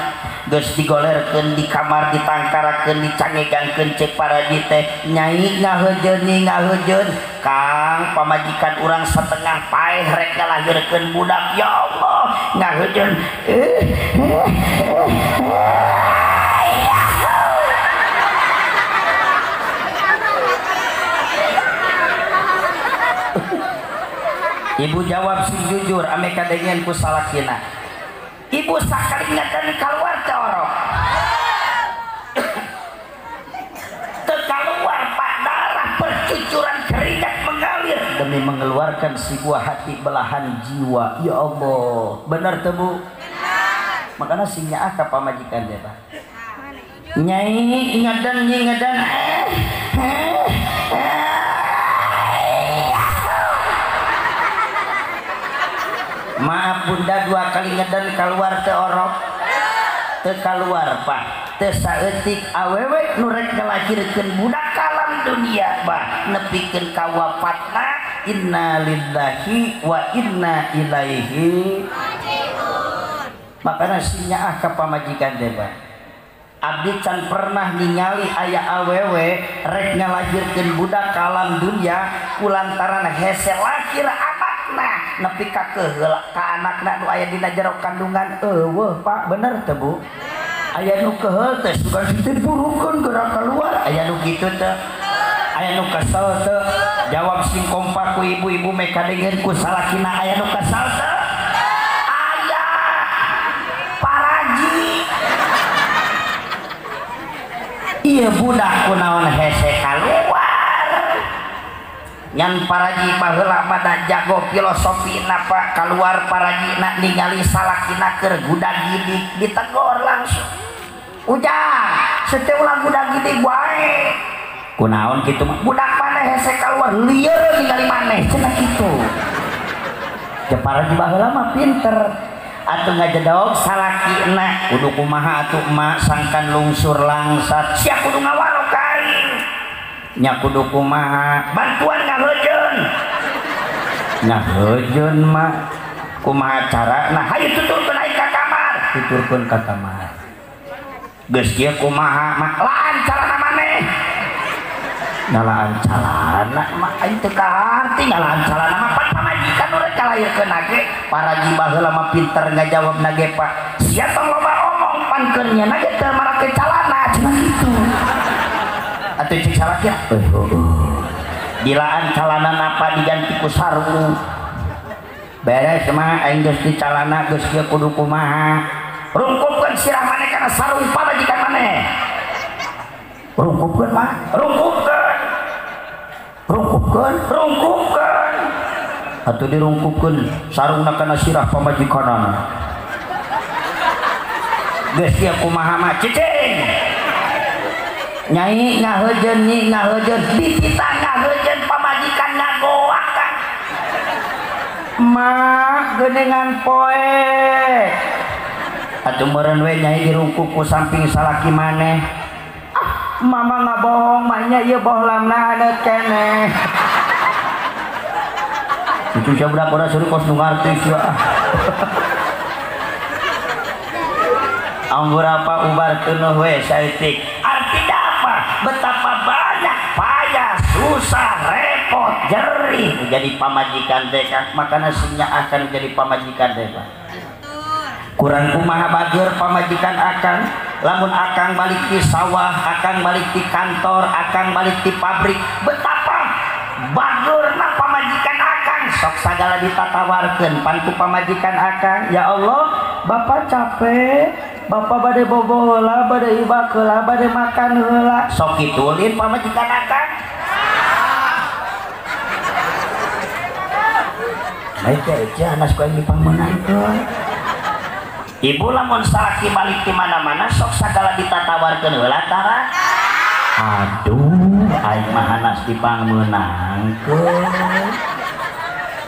geus digolerkeun di kamar ditangkarakeun dicangegangkeun cek paraji teh nyai ngaheujeun ngaheujeun Kang pamajikan urang setengah paeh rek ngalahirkeun budak ya Allah ngaheujeun Ibu jawab sing jujur ame kadengean ku salakina. Ibu sakali ngadan keluar teh orok. Teu kaluar Pak, darah bercucuran keringat mengalir demi mengeluarkan sebuah hati belahan jiwa. Ya Allah, bener teu Bu? Bener. Makana sing nyaah ka pamajikan teh Pak. Nyai ngadan nyi ngadan. Maaf bunda 2 kali ngeden keluar teh orok. Teu kaluar Pak. Teu saeutik awewe nu rek ngalahirkeun budak kalam dunia bah nepikeun ka wafatna innalillahi wa inna ilaihi rajiun. Makana sinyaah ka pamajikan teh Pak. Abdi can pernah ningali aya awewe rek ngalahirkeun budak kalam dunia kulantaran hese lahir anakna nepi ka keheul ka anakna nu aya dina jero kandungan. Eueuh Pak, bener teu Bu? Aya nu keheul teh sugan teh burukeun geura keluar, aya nu kitu teh? Aya nu kesel teu? Jawab sing kompak ku ibu-ibu meka dengeun ku salakina, aya nu kesel teu? Aya paraji. Iya budak kunaon hese kaluar. Ngan paraji baheula mah da jago filosofi na Pak, kaluar paraji na ningali salakina keur gudag gidig ditegor langsung. Ujang, seteu ulah gudag gidig wae. Kunaon kitu mah budak maneh hese kaluar lieur ningali maneh cenah kitu. Ja paraji baheula mah pinter. Atuh ngajedog salakina kudu kumaha atuh emak sangkan lungsur langsat sia kudu ngawaro ka aing nya kudu kumaha bantuan ngaheujeun ngaheujeun mak kumaha carana hayu tuturkeun aing ka kamar tuturkeun ka kamar geus kieu kumaha mak laan calana maneh ngalaan calana mak aing teu kaharti ngalaan calana mah pan pamajikan nu rek kalahirkeun ge paraji baheula mah pinter ngajawabna ge Pak sia tong loba omong pankeun nya ge teu marake calana cenah kitu atuh cek salaki dilaan calana napa diganti ku sarung beres mah aing geus di calana geus kieu kudu kumaha rungkupkeun sirah maneh kana sarung pamajikan maneh rungkupkeun mah rungkupkeun rungkupkeun rungkupkeun atuh dirungkupkeun sarungna kana sirah pamajikanana geus kieu kumaha mah cicing nyai ngaheujeun nyi ngaheujeun dititah ngaheujeun pamajikan ngagoak kan mak geuningan poe atuh meureun we nyai dirungkup ku samping salaki maneh. Mama nggak bohong, maknya iya bohlamna haneut keneh. Cucu sia budak ora seuri kos nu ngarti sia. Anggur apa ubar tuneuh we saeutik. Artinya apa? Betapa banyak payah, susah, repot, jerih menjadi pamajikan teh Kang. Makana sinya akan menjadi pamajikan teh Pak. Kurang kumaha bager pamajikan akang. Lamun akang balik di sawah, akang balik di kantor, akang balik di pabrik, betapa bagurna pamajikan akang sok sagala ditatawarkeun pan ku pamajikan akang. Ya Allah, bapak capek, bapak bade bobo heula, bade ibak heula, bade makan heula, sok kitulin pamajikan akang. Baik teh anas ku aing dipangmeunangkeun. Ibu lamun salaki balik di mana-mana sok sagala ditatawarkeun heula tara. Aduh, aing mah hanas dipangmeunangkeun.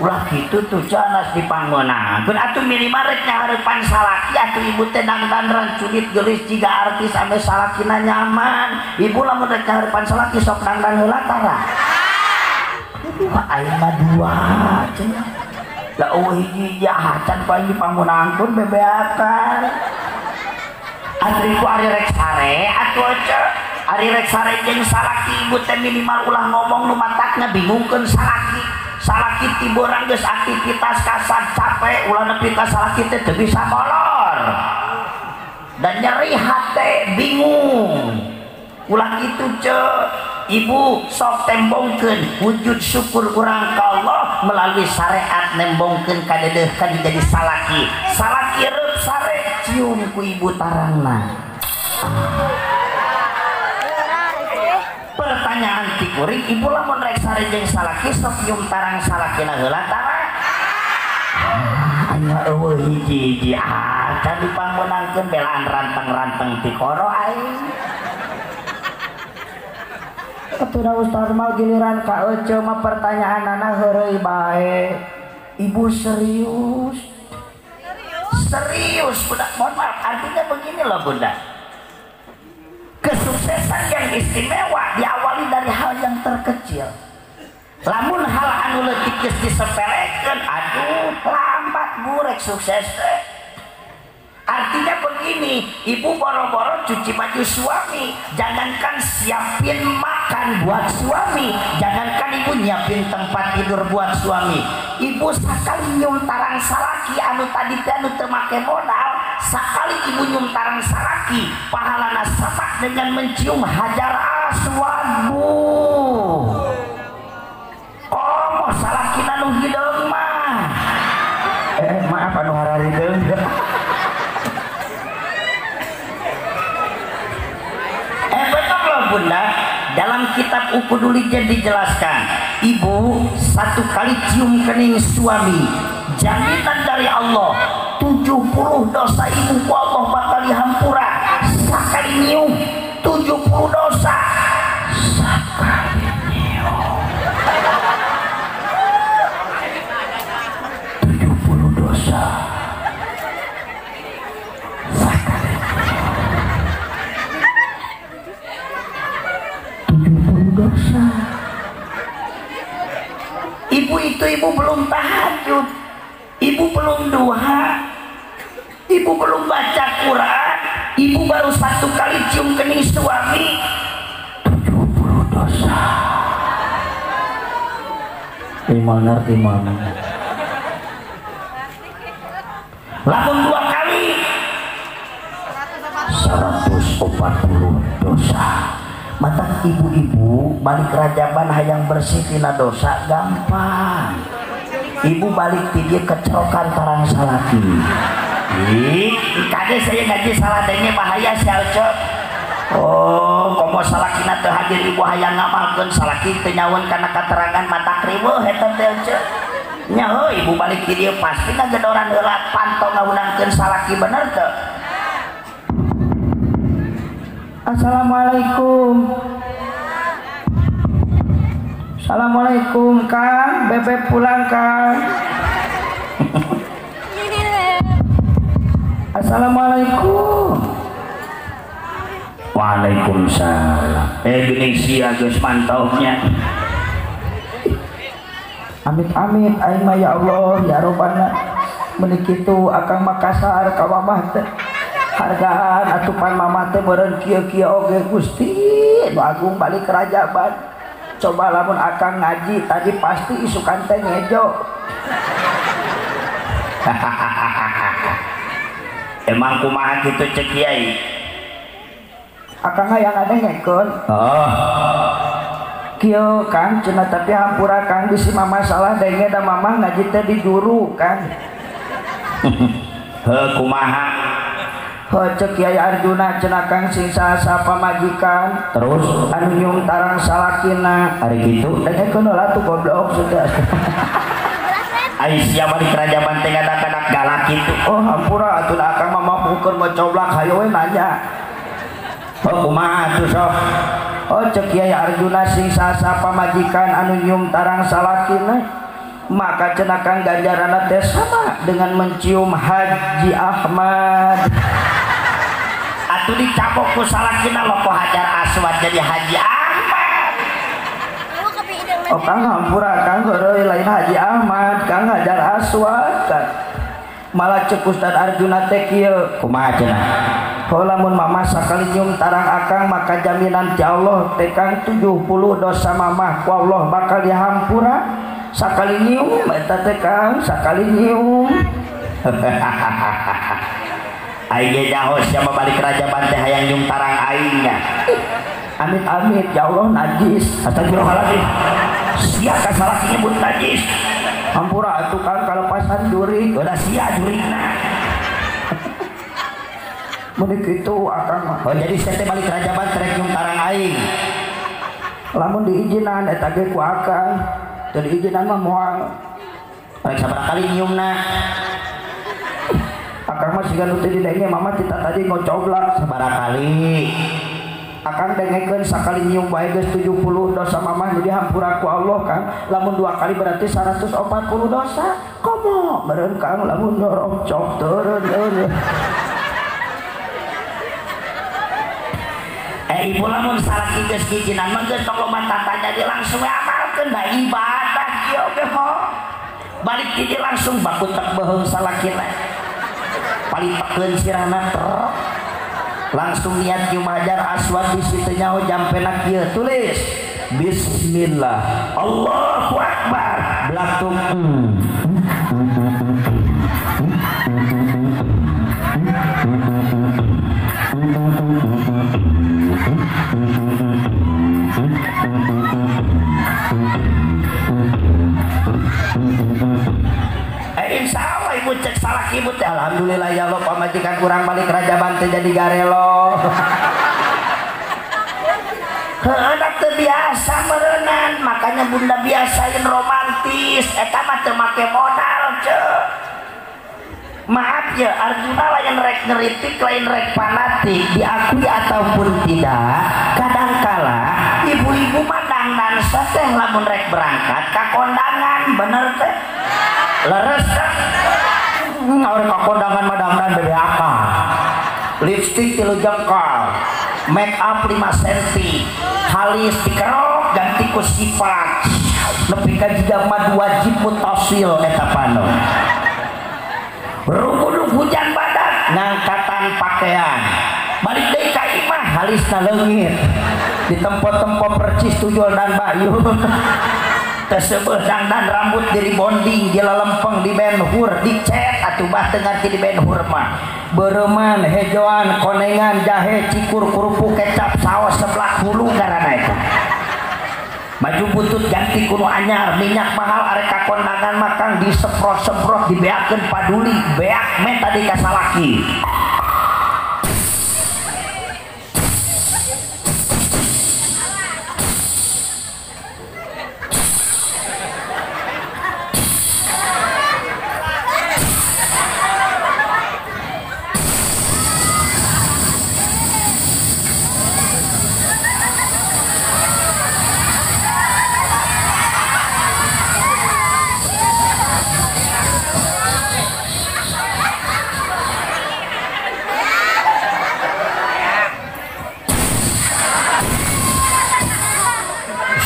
Ulah kitu tuh hanas dipangmeunangkeun atuh minimal rek nyahareupan salaki atuh ibu teh dangdan culit geulis jiga artis ame salakina nyaman. Ibu lamun rek nyahareupan salaki sok dangdan heula tara. Aduh, aing mah dua cenah. Lah eueuh hiji jahat can bae pangmeunangkeun bebeakan. Antri ku ari rek sare atuh ce. Ari rek sare jeung salaki ibu teh minimal ulah ngomong nu matakna bingungkeun salaki. Salaki ti borang geus aktivitas kasar capek ulah nepi ka salaki teh teu bisa molor. Dan nyeri hate bingung. Ulah kitu ce. Ibu sok tembongkeun wujud syukur urang ka Allah melalui syariat nembongkeun ka dedeuh ka jadi salaki. Salaki reup sare cium ku ibu tarangna. Pertanyaan ti kuring ibu lamun rek sare jeung salaki sok nyium tarang salakina heula tara. Anya eueuh hiji-hiji acan dipangmeunangkeun belaan ranteng-ranteng ti koro aing. Atuh Ustaz mah giliran ka ece mah pertanyaanana heureuy bae. Ibu serius? Serius budak, mohon maaf Artinya begini loh bunda, kesuksesan yang istimewa diawali dari hal yang terkecil. Lamun hal anu leutik geus disepelekeun, aduh lambat burek sukses. Artinya begini, ibu boro-boro cuci baju suami, jangankan siapin makan buat suami, jangankan ibu nyiapin tempat tidur buat suami, ibu sakali nyium tarang salaki anu tadi teh anu teu make modal, sakali ibu nyium tarang salaki pahalana sama dengan mencium hajar aswad bu. Komo salakina nu hideung mah. Maaf anu hararideung. Betul loh bunda, dalam kitab Uqudul Lijan dijelaskan, ibu satu kali cium kening suami, jaminan dari Allah 70 dosa ibu ku Allah bakal dihampura. Sekali nyium 70 dosa. Sekali nyium 70 dosa. Sekali nyium 70 dosa. Ibu itu ibu belum tahajud, ibu belum duha, ibu belum baca Quran, ibu baru satu kali cium kening suami 70 dosa. Lima ngerti mana? Lamun dua kali 140 dosa. Mata ibu-ibu balik rajaban hayang bersih tina dosa gampang. Ibu balik ti dieu kecerokan tarang salaki. Ih, kade saya ngaji salah denge bahaya sial cek. Oh, komo salakina teu hadir ibu hayang ngamalkeun salaki teu nyaweun kana katerangan mata riweuh eta teh cek. Nya heuh ibu balik ti dieu pasti ngagedoran heula panto ngahunangkeun salaki bener teu? Assalamualaikum. Assalamualaikum Kang, bebek pulang Kang. Assalamualaikum. Waalaikumsalam. Gini sia geus mantaunya. Amit-amit aing mah ya Allah ya Robbana. Meuni kitu akang mah kasar ka mamah teh. Hargaan atupan mama teh meureun kieu-kieu oge Gusti nu agung balik rajaban. Coba lamun akang ngaji tadi pasti isukan teh ngejo. Emang kumaha kitu cek kiai? Akang hayang ngadengekeun. Oh. Kieu Kang cenah tapi hampura Kang bisi mama salah denge da mamah ngaji teh di juru Kang. Heuh kumaha? Heuh cek Kiai Arjuna cenah Kang sing saha pamajikan terus anu nyium tarang salakina ari kitu dengekeun heula tuh goblok sudah. Ai sia balik rajaban teh ngadak-ngadak galak kitu. Oh hampura atuh da akang mah mampukeun ngocoblak hayo we nanya. Oh kumaha atuh sok? Oh cek Kiai Arjuna sing saha pamajikan anu nyium tarang salakina maka cenah Kang ganjaranna teh sama dengan mencium Haji Ahmad. Atuh dicabok ku salakina loko Hajar Aswad jadi Haji Ahmad. Oh Kang hampura Kang heureuy lain Haji Ahmad Kang Hajar Aswad kan. Malah cek Ustad Arjuna teh kieu. Kumaha cenah? Heuh lamun mamah sakali nyium tarang akang maka jaminan ti Allah teh Kang 70 dosa mamah ku Allah bakal dihampura. Sakali nyium eta teh Kang, sakali nyium. Aing ge nyaho sia mah balik rajaban teh hayang nyium tarang aing nya. Amit-amit ya Allah najis. Astagfirullahaladzim. Sia ka salaki nyebut najis. Hampura atuh Kang kalepasan jurig. Udah sia jurigna. Mun kitu akang mah. Oh jadi sia teh balik rajaban terek nyium tarang aing. Lamun diizinan eta ge ku akang. Teu diizinan mah moal. Rek sabaraha kali nyiumna? Akang mah siga nu teu didenge mama tita tadi ngocoblak sabaraha kali. Akang dengekeun sakali nyium bae geus 70 dosa mamah nu dihampura ku Allah Kang. Lamun dua kali berarti 140 dosa. Komo meureun Kang lamun nyorok cok teureun. Da ibu lamun salaki geus ngijinan mah geus tong loba tatanya di langsung amalkeun da ibadah ieu ge ho. Balik di langsung baku tek beuheung salakina. Palitekeun sirahna trok. Langsung niat nyium hajar aswad di situ nyaho jampenak ieu tulis bismillah Allahu akbar belatung. Insya Allah ibu cek salah ibu teh alhamdulillah ya Allah pamajikan kurang balik Rajaban teh jadi garelo. Anak teu biasa meureunan, makanya bunda biasain romantis eta mah teu make modal ceu. Maaf ya Arjuna lain rek ngeritik lain rek fanatik diakui ataupun tidak kadangkala ibu-ibu mah dangdan teh lamun rek berangkat ka kondangan bener teh leres teh orang ka kondangan mah dangdan BBAK lipstik 3 jengkal make up 5 cm halis dikerok ganti ku sifat nepi ka jiga mah wajib mutasil eta panon. Rugudug hujan badak ngangkatan pakaian balik deui ka imah halisna leungit di tempo-tempo percis tuyul dan bayu tersebut dangdan rambut diri bonding di lelempeng di benhur dicet atuh bah teu ngarti di benhur mah beureman hejoan konengan jahe cikur kerupuk kecap saos seblak hulu ngaranna eta baju butut ganti kuno anyar minyak mahal arek ka kondangan makang disemprot-semprot dibeakeun paduli beak me tadi ka salaki.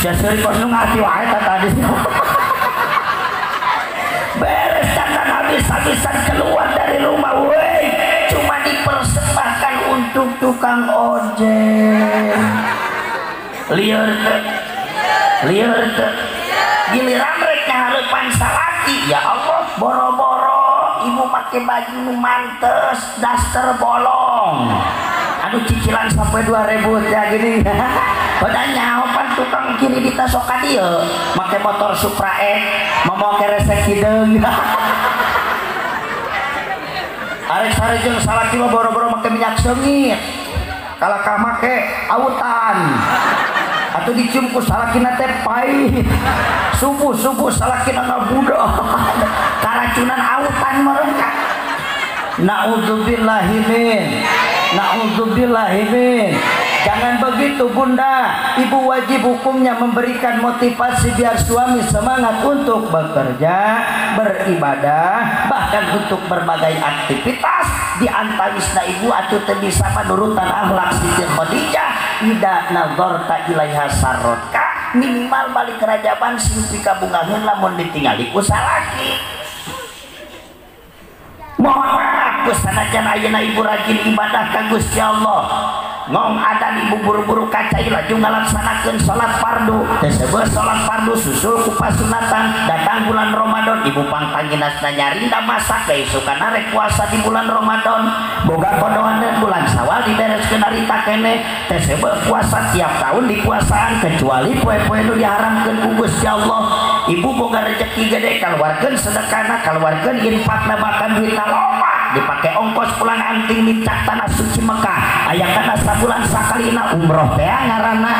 Seseri kos nu ngarti wae tadi. Beres dandan habis-habisan keluar dari rumah weh cuma dipersembahkan untuk tukang ojek. Lieur teu. Lieur teu. Giliran rek ngahareupan salaki ya Allah boro-boro ibu make baju nu mantes daster bolong. Aduh cicilan sampai 2000 ya gini. Padahal nyahopan tukang kiri di tasoka dia make motor Supra X mau keresek hideung. Arek sare jeung salaki mah boro-boro make minyak seungit kalakah make autan atuh dicium ku salakina teh pahit subuh-subuh salakina ngabudoh karacunan autan mereka. Na'udzubillahi min na'udzubillahi min. Jangan begitu bunda, ibu wajib hukumnya memberikan motivasi biar suami semangat untuk bekerja, beribadah, bahkan untuk berbagai aktivitas. Di antawisna ibu atuh teu bisa manurutan akhlak Siti Khadijah, ida nazarta ilaiha sarrotka, minimal balik Rajaban sing pikabungaheun lamun ditingali ku salaki. Mohon maaf sanajan ayeuna ibu rajin ibadah ka Gusti Allah. Ngong adan ibu buru-buru kacai laju ngalaksanakeun salat fardu. Tersebut salat fardu susul ku pasunatan datang bulan Ramadan ibu pangtanginasna nyarinda masak deui sukana rek puasa di bulan Ramadan. Boga kodohan bulan Syawal dibereskeun harita keneh. Tersebut puasa tiap tahun dipuasaan kecuali poe-poe nu diharamkeun ku Gusti Allah. Ibu boga rezeki gede kaluarkeun sedekahna, kaluarkeun infakna bahkan duitna loba dipakai ongkos pulang anting nincak tanah suci Mekah aya kana sabulan sakalina umroh teh ngaranna.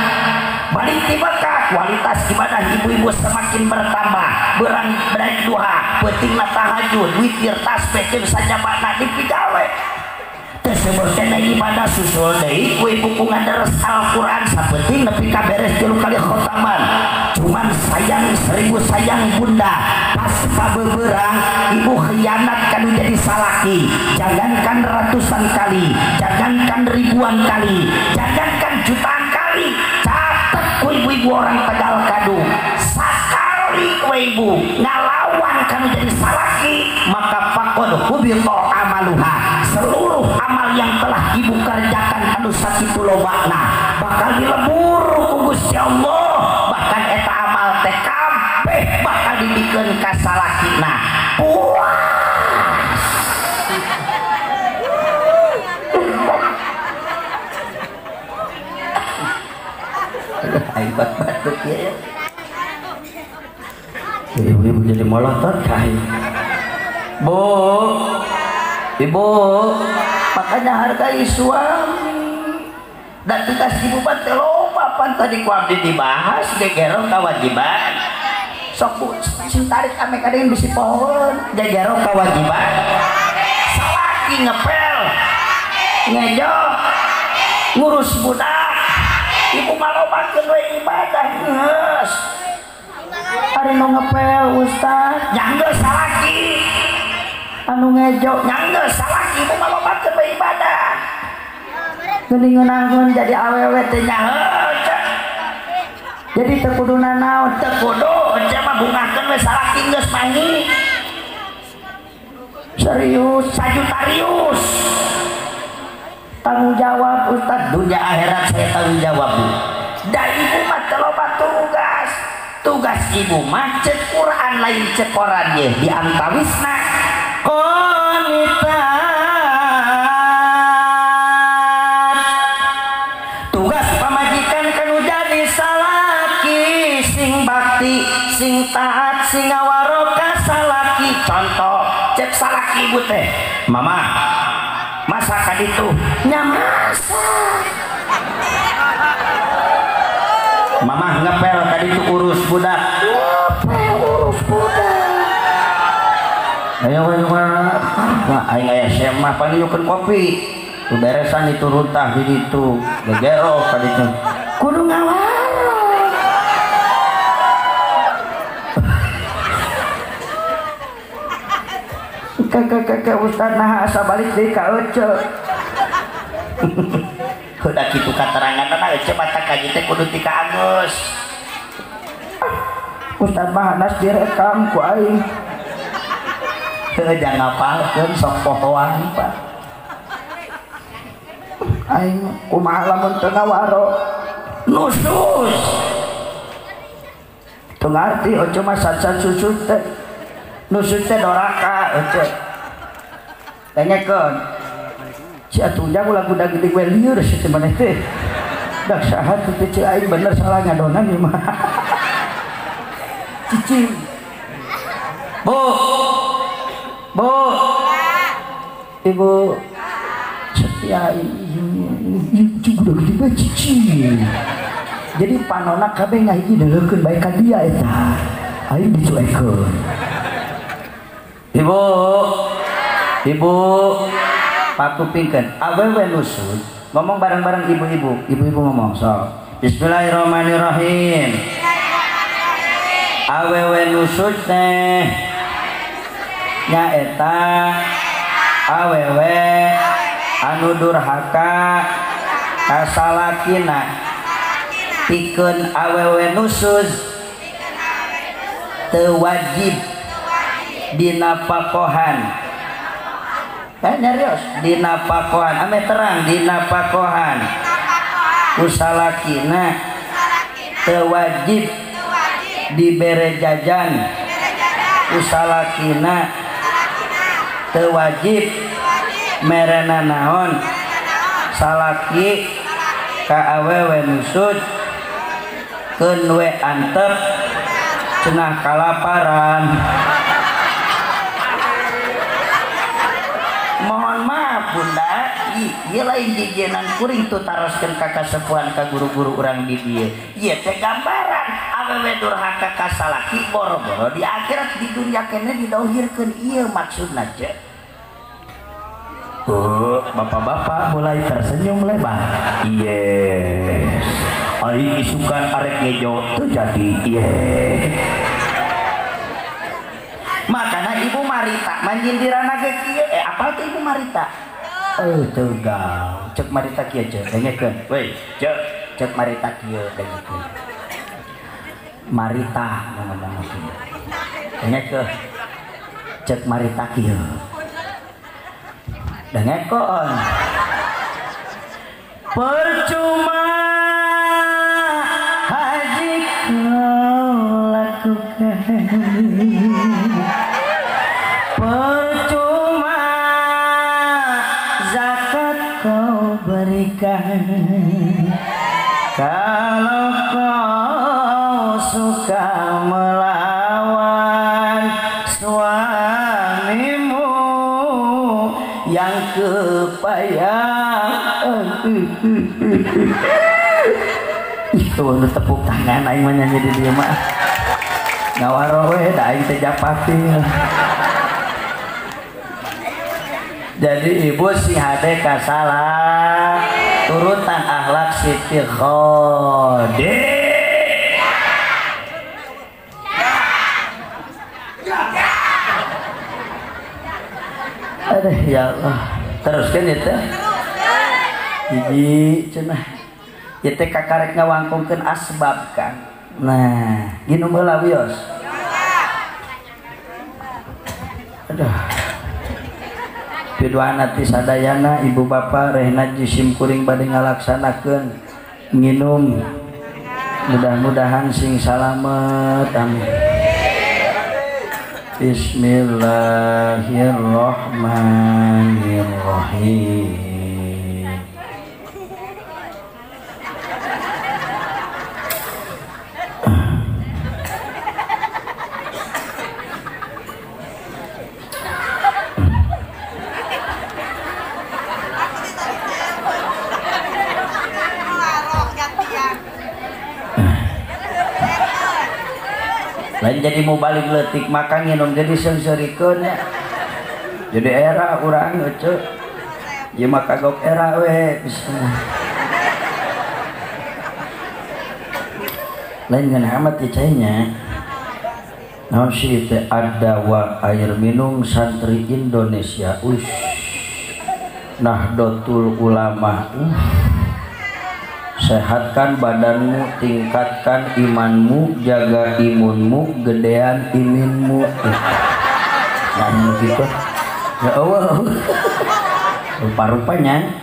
Balik di Mekah kualitas ibadah ibu-ibu semakin bertambah berang berang duha peutingna tahajud witir tasbih jeung sajabana dipigawe tersebut kena ibadah susul deui ku ibu ku ngadares Al-Qur'an sapeuting nepi ka beres 3 kali khotaman. Cuman sayang seribu sayang bunda, pas pabeberang ibu khianat kanu jadi salaki. Jangankan ratusan kali, jangankan ribuan kali, jangankan jutaan kali. Catet ku ibu-ibu orang Tegal Kadu, sakali ku ibu ngalawan kanu jadi salaki, maka faqad hubita amaluha. Seluruh amal yang telah ibu kerjakan anu sakitu lobana bakal dilebur ku Gusti Allah. Bahkan eta amal teh kabeh bakal dibikeun ka salakina. Puas. Aing batuk ya. Ibu-ibu jadi molotot kai. Bu, ibu, makanya hargai suami. Dan tugas ibu mah teh loba pan tadi ku abdi dibahas gegero kewajiban. Sok bu, sing tarik ame kadang bisi pohon gegero kewajiban. Salaki ngepel, ngejo, ngurus budak. Ibu mah lobakeun we ibadah geus. Ari nu ngepel ustaz, nyanggeus salaki. Anu ngejo nyanggeus salaki, ibu mah lobakeun we ibadah. Geuning ngeunaheun jadi awewe teh nyaho. Jadi teu kudu nanaon, teu kudu ece mah bungahkeun we salaki geus mangi. Serius, sajutarius. Tanggung jawab ustaz, dunia akhirat saya tanggung jawab bu. Da ibu mah teu loba tugas. Tugas ibu mah cek Quran lain cek koran ye di antawisna qanitat. Tugas pamajikan kanu jadi salaki sing bakti, sing taat, sing ngawaroka salaki. Contoh cek salaki ibu teh, mama masak ka ditu nya masak. Mamah ngepel tadi itu urus budak, ngepel urus budak. Ayo ayo nah aing aya semah panggilkeun kopi. Tu beresan itu runtah di ditu, gegero ka ditu. Kudu ngawaro. Kakak ustaz nah asa balik deui ka ece. Udah kitu kateranganna ece mata kaji teh kudu ti ka Agus. Ustaz mah hanas direkam ku aing. Teu jangan ngapalkeun sok pohoan Pak. Aing kumaha lamun teu ngawaro nusus. Teu ngarti ece mah sacan susut teh. Nusus teh doraka ece. Dengekeun. Si atuh ulah gudag gede we lieur si teh maneh teh. Dak saha teh ceu aing bener salah ngadonan ieu mah. Cicing. Bu. Bu. Ibu setia ini gudag gede bae cicing. Jadi panona kabeh ngahiji deleukeun bae ka dia eta. Aing dicuekeun. Ibu. Ibu. Pakupingkeun awewe nusud ngomong bareng-bareng ibu-ibu, ibu-ibu ngomong sok. Bismillahirrahmanirrahim. Awewe nusud teh nyaeta awewe anu durhaka ka salakina, pikeun awewe nusud teu wajib dina pakohan. Nyarios dina pakohan ame terang dina pakohan ku salakina teu wajib dibere jajan, ku salakina teu wajib merena naon, salaki ka awewe nusud keun we antep cenah kalaparan. Mohon maaf bunda, ieu lain jijenan kuring tuh taroskeun ka kasepuhan ka guru-guru urang di dieu. Ieu teh gambaran awewe durhaka ka salaki boro-boro di akhirat di dunia keneh didohirkeun ieu maksudna ce. Oh, bapak-bapak mulai tersenyum lebar. Yes. Aing isukan arek ngejo teu jadi. Ye. Makana Ibu Marita manyindirana ge kieu. Apal teh Ibu Marita? Tegal. Cek Marita kieu cek dengekeun. Weh, cek cek Marita kieu dengekeun. Marita ngomong kieu. Dengekeun. Cek Marita kieu. Dengekeun. Percuma haji kau lakukan, percuma zakat kau berikan, kalau kau suka melawan suamimu yang kepayahan. Itu nu tepuk tangan aing mah nyanyi di dieu mah. Ngawaro we da aing teh japati. Jadi ibu sing hade kasalah turutan akhlak Siti Khadijah. Aduh ya Allah. Teruskan itu. Hiji cenah. Ieu teh kakarek ngawangkongkeun asbab kan. Nah, ginum heula wios. Aduh. Piduana ti sadayana ibu bapa rehna jisim kuring bade ngalaksanakeun nginum. Mudah-mudahan sing salamet. Amin. Bismillahirrahmanirrahim. Lain jadi mau balik letik maka nginum jadi seungseurikeun nya. Jadi era urang euceu. Ieu mah kagok era we. Bismillah. Lain ngeunah amat ieu cai nya. Naon sih teh ada wa air minum santri Indonesia. Ush. Nahdlatul Ulama. Sehatkan badanmu, tingkatkan imanmu, jaga imunmu, gedean iminmu. Nah, gitu. Ya Allah. Rupa-rupanya.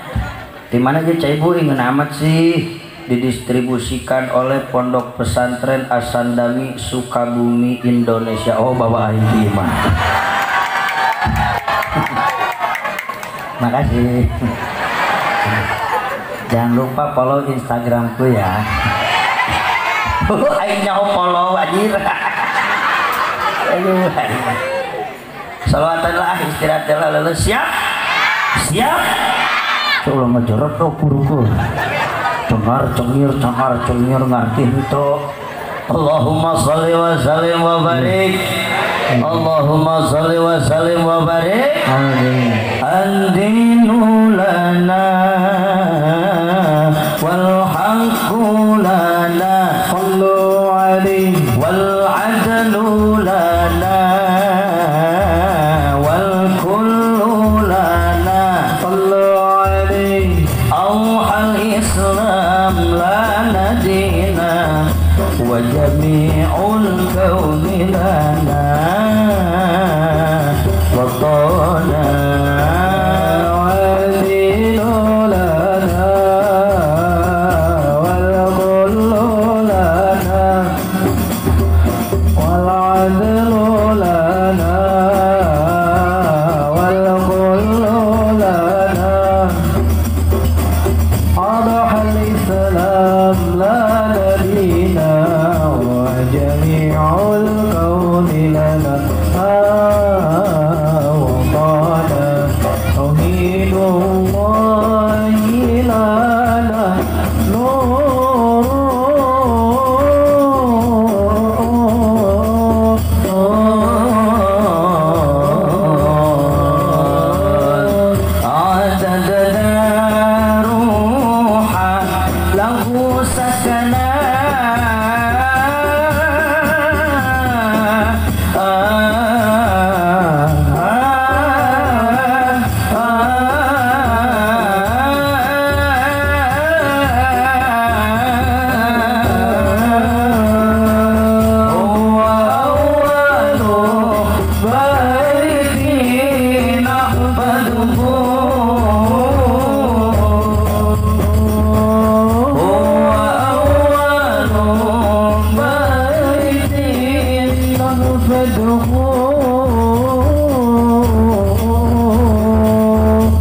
Di mana aja cai bu ingin amat sih didistribusikan oleh Pondok Pesantren Asandami Sukabumi Indonesia. Oh, bawa aing mah. Makasih. Jangan lupa follow Instagramku ya. Aing nyaho follow anjir. Aduh. Salawatan lah istirahat lah leuleus siap? Siap. Tuh ulah ngejorot tuh guruku. Cengar cengir cengar cengir ngarti henteu. Allahumma shalli wa sallim wa barik. Allahumma shalli wa sallim wa barik. Amin. Andinu lana wal haqqu lana sallu alaihi wal adlu lana wal kullu lana sallu alaihi awhal islam lana dina wa jami'ul kauni lana wa tana. Lahu sakana.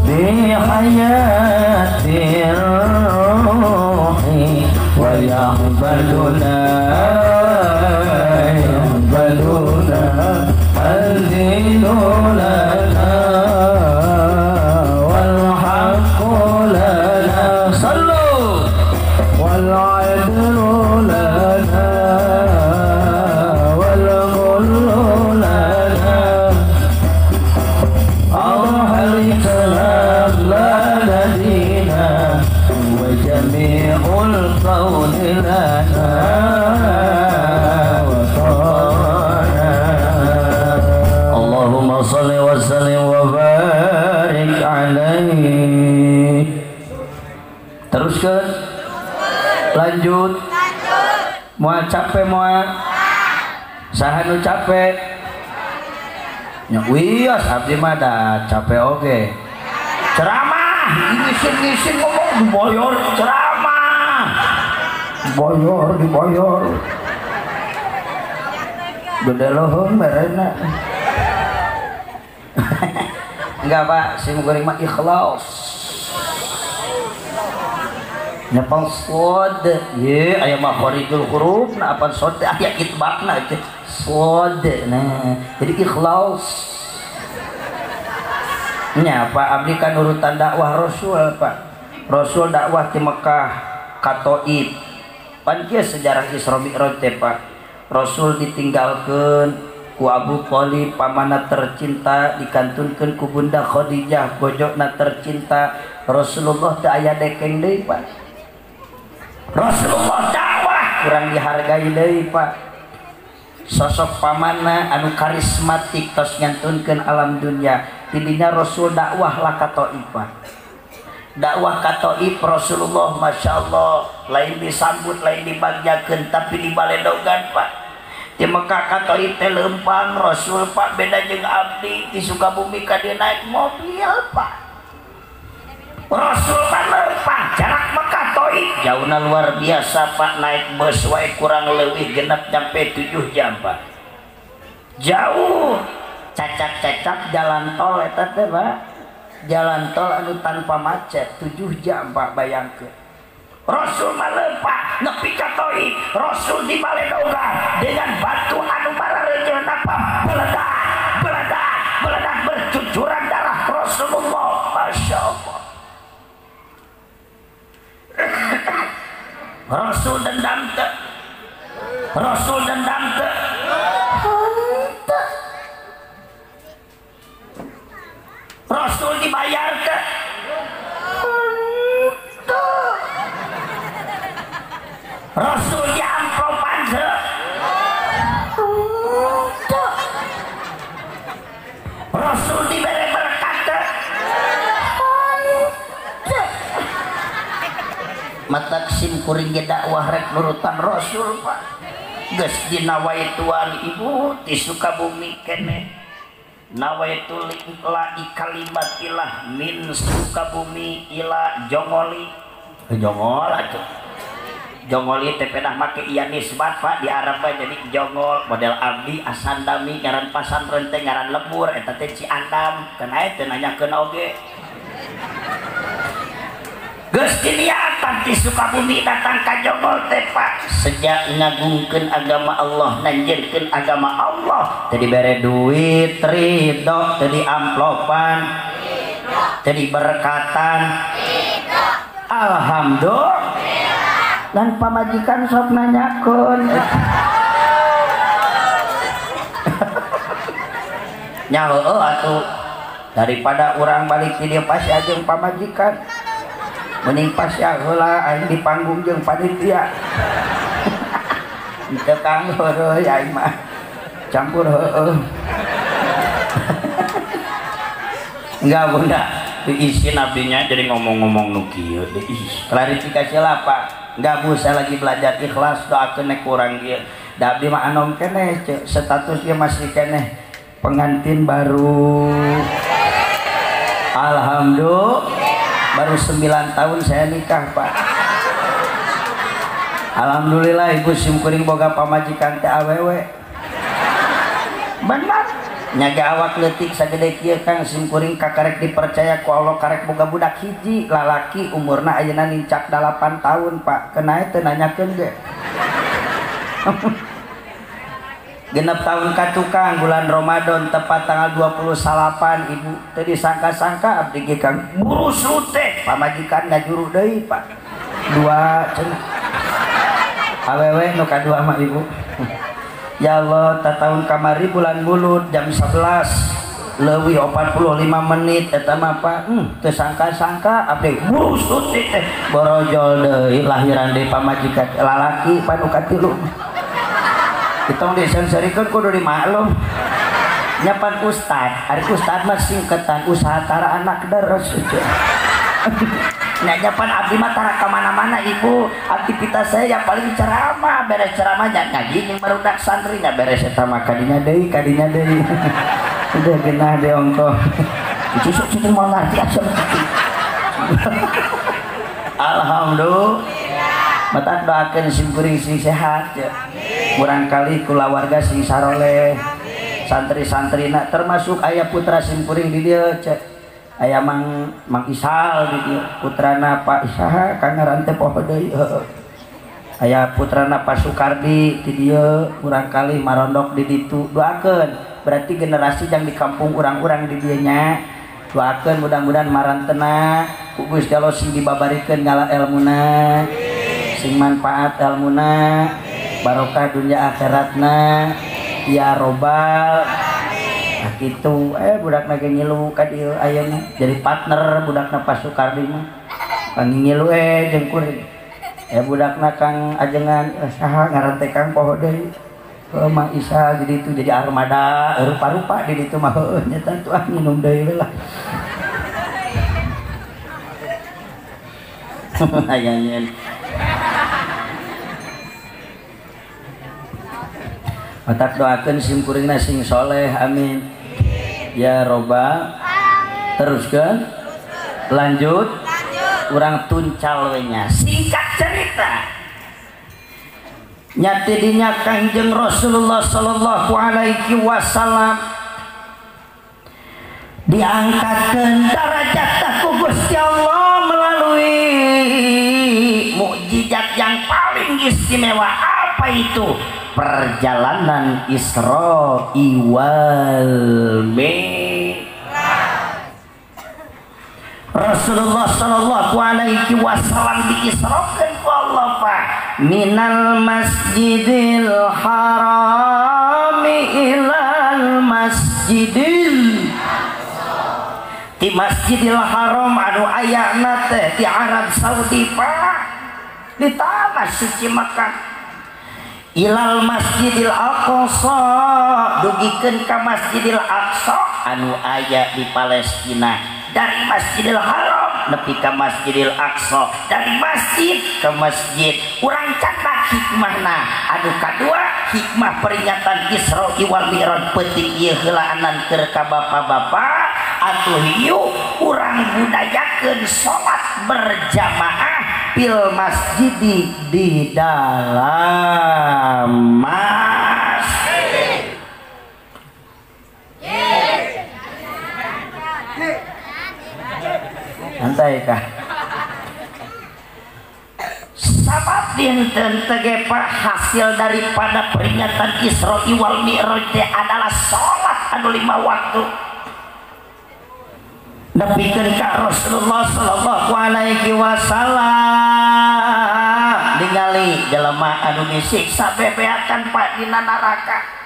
بحياة الروح ويقبلنا يقبلنا الدين لنا والحق لنا صلوا والعدل لنا والغل لنا أضحى الكلام لا لدينا وجميع القول لنا وطاعنا. اللهم صل وسلم وبارك عليه. Teruskan, lanjut, mau capek mau saha nu capek nya wios abdi mah da capek oge ceramah ngisin-ngisin ngomong diboyor ceramah diboyor diboyor gede lohong merena. Enggak Pak, sim goreng mah ikhlas nyepang sod ye aya mah kharijul huruf na apa sod aya itbaqna teh sod. Nah jadi ikhlas nya Pak, abdi kan urutan dakwah Rasul Pak. Rasul dakwah di Mekah ka Thaif. Pan kieu sejarah Isra Mi'raj teh Pak. Rasul ditinggalkeun ku Abu Thalib pamana tercinta, dikantunkeun ku Bunda Khadijah bojona tercinta. Rasulullah teu aya dekeng deui Pak. Rasulullah dakwah kurang dihargai deui Pak. Sosok pamana anu karismatik tos ngantunkeun alam dunia. Tidinya Rasul dakwah lah ka Thaif Pak. Dakwah ka Thaif Rasulullah Masya Allah lain disambut lain dibagjakeun tapi dibaledogan Pak. Di Mekah ka Thaif teh leumpang Rasul Pak, beda jeung abdi di Sukabumi ka dieu naik mobil Pak. Rasul kan leumpang jarak Mekah Thaif jauhna luar biasa Pak, naik bus wae kurang leuwih genep nyampe 7 jam Pak. Jauh cacak-cacak jalan tol eta teh Pak, jalan tol anu tanpa macet 7 jam Pak, bayangkeun. Rasul mah leumpang nepi ka Thaif, Rasul dibaledogan dengan batu anu barareunyeuna Pak, meledak meledak meledak bercucuran darah Rasulullah. Masya Allah. Rasul dendam teu? Rasul dendam teu? Henteu. Rasul dibayar teu? Henteu. Rasul diamplopan teu? Henteu. Rasul dibere berkat teu? Henteu. Mata sim kuring ge dakwah rek nurutan Rasul Pak. Geus dinawaituan ibu ti Sukabumi keneh. Nawaitu la kalimatillah min Sukabumi ila Jongoli. Jongol atuh. Jongoli teh pedah make ieu nisbat Pak di Arab mah jadi jongol model abdi asandami ngaran pasantren teh ngaran lembur eta teh Ciandam keun aya teh nanyakeun oge. Geus diniatan ti Sukabumi datang ka Jonggol teh Pak, sejak ngagungkeun agama Allah, nanjeurkeun agama Allah, teu dibere duit ridho, teu diamplopan ridho, teu diberkatan ridho. Alhamdulillah. Dan pamajikan sok nanyakeun. Nya heueuh atuh, daripada urang balik di dieu pasti jeung pamajikan. Mending pas ya heula aing di panggung jeung panitia. Teu kanggo deui aing mah. Campur heueuh. Enggak Bunda, diisi nabinya jadi ngomong-ngomong nu kieu deui. Klarifikasi lah Pak. Enggak Bu, saya lagi belajar ikhlas, doakeun nek kurang kieu. Da abdi mah anom keneh, statusnya masih keneh pengantin baru. Alhamdulillah. Baru 9 tahun saya nikah Pak. Alhamdulillah ibu simkuring boga pamajikan teh awewe. Benar nyaga awak leutik sagede kieu Kang simkuring kakarek dipercaya ku Allah karek boga budak hiji lalaki umurna ayeuna nincak 8 tahun Pak kenae teu nanyakeun ge. Genep tahun katukang bulan Ramadan tepat tanggal 28 ibu teu disangka-sangka abdi ge Kang burusut teh pamajikan ngajuru deui Pak dua cenah awewe nu kadua mah ibu. Ya Allah, tahun kamari bulan Mulud jam 11 leuwih 45 menit eta mah Pak teu sangka-sangka abdi burusut teh borojol deui lahiran deui pamajikan lalaki panu katilu. Itong disensorikeun kudu dimaklum. Nyapan ustad, ari ustad mah singketan usaha tara anak deres. Nah, nyapan abdi mah tara ka mana-mana ibu. Aktivitas saya yang paling ceramah, beres ceramah nya ngaji jeung barudak santri nya beres eta mah kadinya deui, kadinya deui. Udah genah deui ongkoh. Susuk cucu mau ngarti asa. Alhamdulillah. Matak doakeun simkuring sing sehat ya. Murangkali kulawarga sing saroleh. Santri-santrina termasuk aya putra simkuring di dieu cek. Aya Mang Isal di dieu, putrana Pak Isaha kang ngaran teh poho deui heueuh. Aya putrana Pak Sukardi di dieu, murangkali marondok di ditu. Doakeun, berarti generasi yang di kampung urang-urang di dieu nya. Doakeun mudah-mudahan marantena ku Gusti Allah sing dibabarikeun ngala elmuna. Sing manfaat elmuna, barokah dunia akhiratna. Ya robbal. Nah kitu budakna ge ngilu ka dieu ayeuna jadi partner budakna Pak Sukardi mah pangingilu jeung kuring budakna Kang ajengan saha ngaran teh Kang poho deui heuh Mang Isa di ditu jadi armada rupa-rupa di ditu mah heueuh nya tah tuh nginum deui we lah. Aya nyen matak doakeun simkuringna sing soleh amin ya robbal. Teruskeun lanjut urang tuncal we nya. Singkat cerita nya tidinya Kangjeng Rasulullah sallallahu alaihi wasallam diangkatkeun darajatna ku Gusti Allah melalui mukjizat yang paling istimewa. Apa itu? Perjalanan Isra wal Mi'raj. Rasulullah sallallahu alaihi wasallam diisrakeun ku Allah Pak minal masjidil harami ilal masjidil di Masjidil Haram anu ayana teh di Arab Saudi Pak di tanah suci Makkah ilal Masjidil Aqsa dugikeun ka Masjidil Aqsa anu aya di Palestina. Dari Masjidil Haram nepi ka Masjidil Aqsa, dari masjid ke masjid. Urang catat hikmahna anu kadua hikmah peringatan Isra wal Mi'raj peuting ieu heulaanan keur ka bapak-bapak atuh yuk urang budayakeun salat berjamaah fil masjidi di dalam masjid. Santai kah? Sabab dinten tege Pak hasil daripada peringatan Isra wal Mi'raj adalah salat anu 5 waktu. Nepikeun ka Rasulullah sallallahu alaihi wasallam ningali jelema anu disiksa bebeakan Pak dina neraka.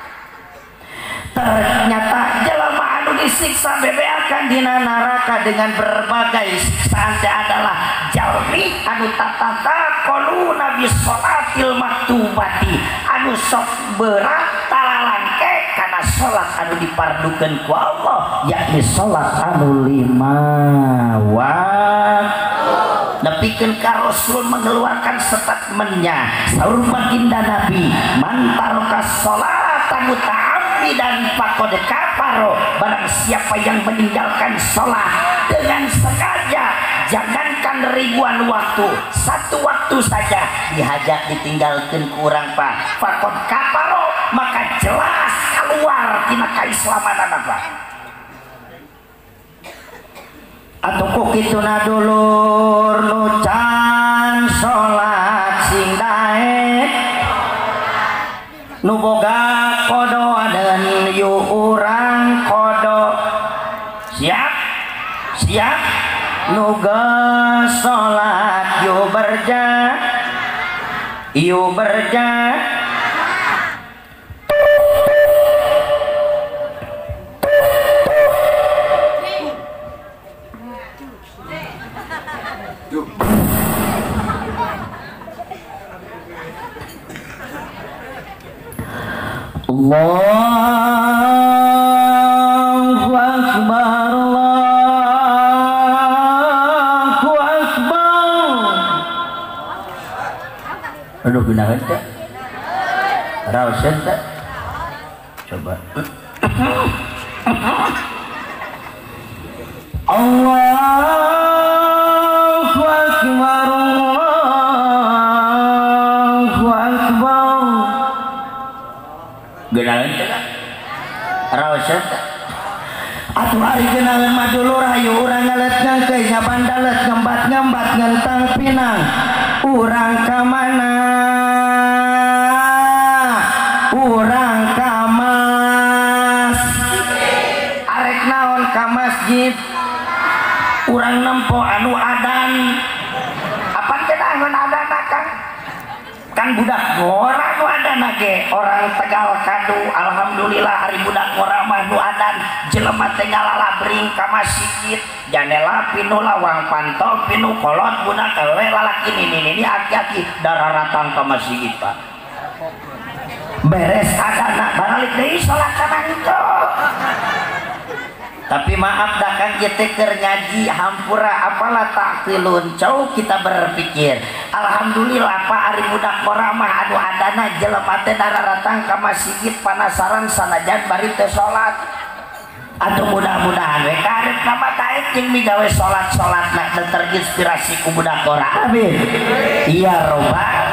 Ternyata jelema anu disiksa bebeakan dina neraka dengan berbagai siksaan teh adalah jalmi anu tatata qaluna bi sholatil maktubati anu sok berat talalangke kana salat anu dipardukeun ku Allah yakni salat anu 5 waktu. Nepikeun ka Rasul mengeluarkan statementnya saur baginda Nabi man taraka sholata muta'ammidan faqad kafaro, barang siapa yang meninggalkan sholat dengan sengaja jangankan ribuan waktu, satu waktu saja dihajat ditinggalkan kurang Pak faqad kafaro, maka jelas keluar tina kaislaman apa. Atuh ku kituna dulur nu can salat sing daek nu boga kodo dan yu urang kodo siap siap nu geus salat yu berja yu berja Allahu Akbar, Allahu Akbar. Aduh, gunakan tak? Raosen tak? Coba. Allahu Akbar, Allahu Akbar. Genahan teh raosen teh atuh ari genahan mah dulur hayu urang ngalet ngangkeuy ngabandalet ngembat-ngembat ngentang pinang urang ka mana urang ka masjid arek naon ka masjid urang nempo anu adan apan genahan adan Kang kan budak ngora nu adan ge orang Tegal Kadu alhamdulillah hari budak ngora mah nu adan jelema teh ngalalabring ka masjid janela pinu lawang pantau pinu kolot budak awewe lalaki nini aki-aki dararatang ka masjid Pak beres adana baralik deui salat kana henteu. Tapi maaf dah kan kita keur ngaji hampura apalah ta'qilun cau kita berpikir. Alhamdulillah Pak ari budak ngora mah anu adana jelema teh dararatang ka masjid panasaran sanajan bari teu salat. Atuh mudah-mudahan we karep mah taek jeung migawe salat-salatna terinspirasi ku budak ngora. Amin. Iya robbal.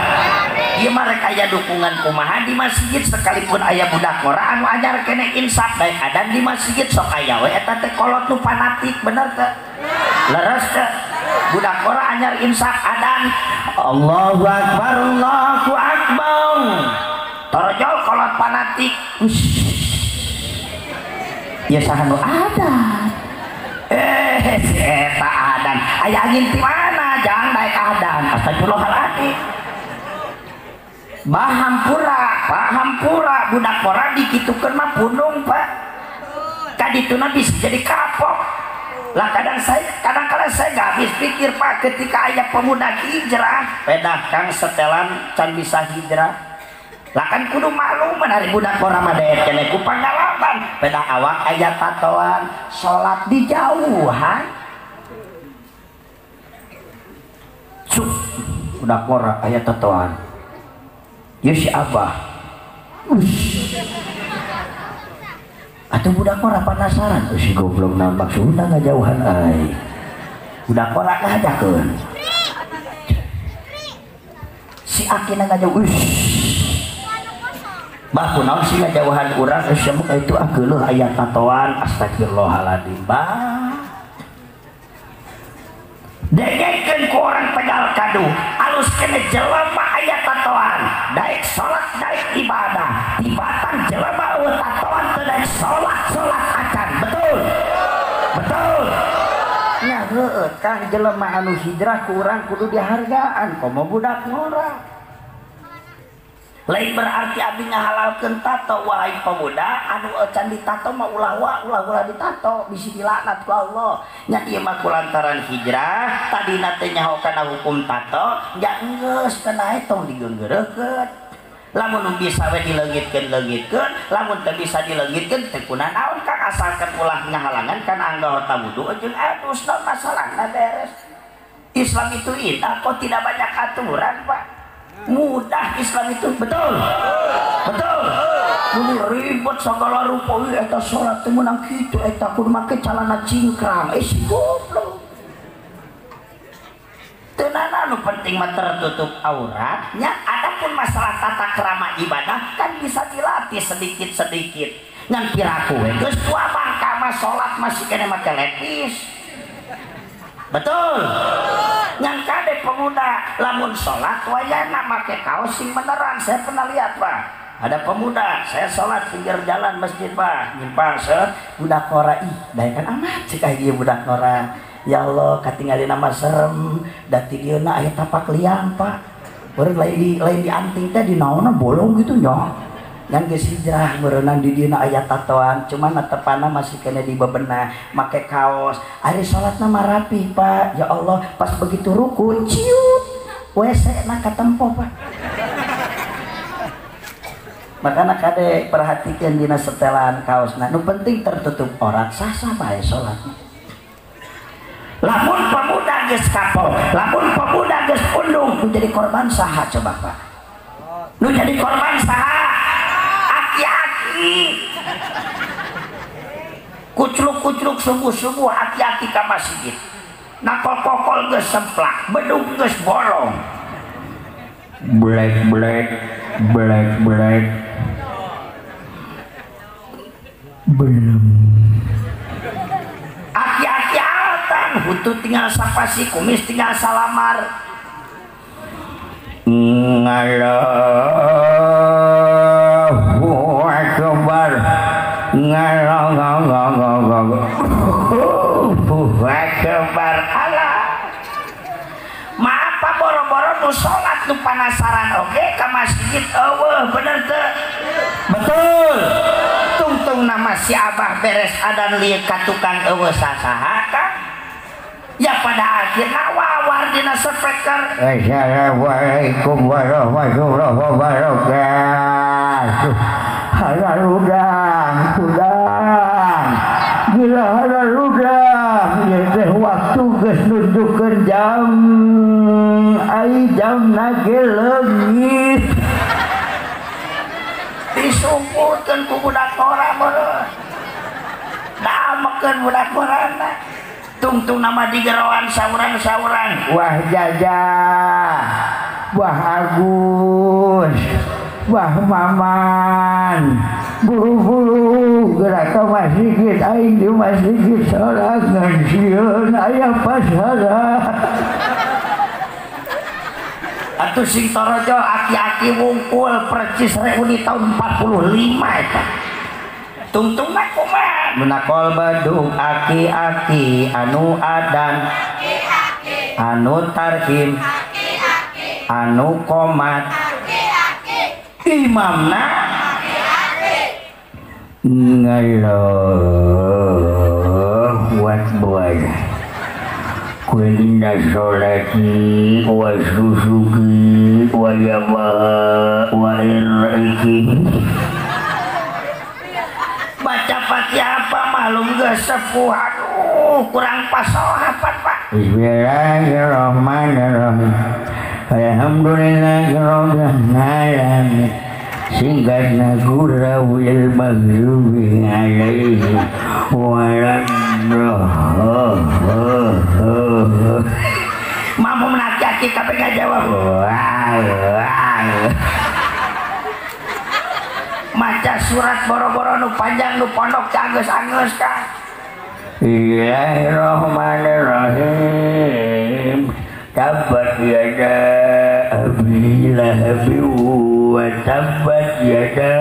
Ieu mah rek aya dukungan kumaha di masjid sekalipun aya budak ngora anu anyar keneh insaf baik adan di masjid sok aya we eta teh kolot nu fanatik bener teh leres teh budak ngora anyar insaf adan Allahu akbar Allahu akbar torojol kolot fanatik ya saha nu adan si eta adan aya angin ti mana jangan daek adan astagfirullahaladzim. Bahampura, bahampura budak ngora dikitukeun mah punung Pak. Kadituna bisa jadi kapok. Lah kadang kadang-kadang saya gak habis pikir Pak ketika aya pemuda hijrah, pedah Kang setelan can bisa hijrah. Lah kan kudu makluman ari budak ngora mah daek keneh ku pangalaman. Pedah awak aya tatoan, salat di jauhan. Cuk, budak ngora aya tatoan. Ya si abah atau budak ngora penasaran si goblok nampak sudah ngajauhan ai budak ngora ngajakeun si akina ngajauh bah kunaon sih ngajauhan urang geus itu ah geuleuh aya tatoan astagfirullahaladzim bah dengekeun ku orang Tegal Kadu alus kene jelema aya tatoan daek salat daek ibadah tibatan jelema eueuh tatoan teu daek salat salat acan betul betul nya heueuh kang jelema anu hijrah ku urang kudu dihargaan komo budak ngora lain berarti abdi ngahalalkeun tato wahai pemuda anu can ditato mah ulah wa ulah ulah ditato bisi dilaknat ku Allah nya ieu mah kulantaran hijrah tadina teh nyaho kana hukum tato nya geus kana tong digeunggeureukeun lamun nu bisa we dileungitkeun leungitkeun lamun teu bisa dileungitkeun teu kunanaon kang asalkeun ulah ngahalangan kana anggota wudu jeung adus naon masalahna beres. Islam itu indah kok tidak banyak aturan Pak. Mudah Islam itu betul betul mun ribet segala rupa eta salat teh meunang kitu eta kudu make calana cingkrang si goblok teu nana nu penting mah tertutup auratnya ada Adapun masalah tata krama ibadah kan bisa dilatih sedikit-sedikit. Ngan piraku we geus tua bangka mah salat masih kene make lepis. Betul. Ngan kade pemuda lamun salat wayana make kaos sing beneran. Saya pernah lihat, Pak. Ada pemuda, saya salat pinggir jalan masjid, Pak. Nyimpang set budak ngora ih, daekan amat cek ieu budak ngora. Ya Allah, katingalina mah serem, da ti dieu na aya tapak liang, Pak. Beureun lain di anting teh di naonna bolong gitu nya. Ngan geus hijrah meureunang di dieu aya tatoan, cuman tepana masih kena di bebenah, make kaos. Ari salatna mah rapi, Pak. Ya Allah, pas begitu ruku ciut, WC na katempo, Pak. Makana kade perhatikan dina setelan kaosna. Nu penting tertutup aurat, sah-sah bae salatna. Lamun pemuda geus kapok, lamun pemuda geus undung, nu jadi korban saha coba, Pak? Nu jadi korban saha? Aki-aki. Kucluk-kucluk subuh-subuh aki-aki ka masjid. Nakol-kokol geus semplak, bedug geus bolong. Blek-blek, blek-blek. Belum. Aki-aki altan, hutu tinggal sapasi, kumis tinggal salamar. Allahu akbar. Allahu akbar. Allah. Maaf Pak, boro-boro nu salat nu panasaran oge ka masjid eueuh, bener teu? Betul. Tungtung nama si abah beres adan lieu ka tukang eueuh sasaha kan? Ya pada akhirnya wawar dina speaker. Assalamualaikum warahmatullahi wabarakatuh. Halal udang, udang. Gila halal udang. Ieu teh waktu geus nunjukkeun jam ai jamna ge leungit. Disumputkeun ku budak ora meureun. Damekeun budak orana. Tungtung nama di geroan saurang-saurang. Wah Jaja, wah Agus, wah Maman, buru-buru gerak ke masjid, aing di masjid sorangan sieun aya pasara. Atuh sing torojo aki-aki wungkul percis reuni tahun 45 eta. Tungtung mah kumaha? Menakol bedug aki-aki anu adan, anu tarhim, anu komat, imamna Allahu akbar. Inna sholati wa susuki wa yama wa iriki. Baca Fatihah apa malum geus sepuh, aduh kurang pas apa Pak. Bismillahirrahmanirrahim. Alhamdulillahirabbil alamin. Singkatna gurawil maghdubi alaihim waladhdallin. Mampu menaki-aki kabeh ngajawab. Maca surat boro-boro nu panjang nu pondok anggeus-anggeus kan. Bismillahirrahmanirrahim. Tabbat yada abi lahabi wa tabbat yada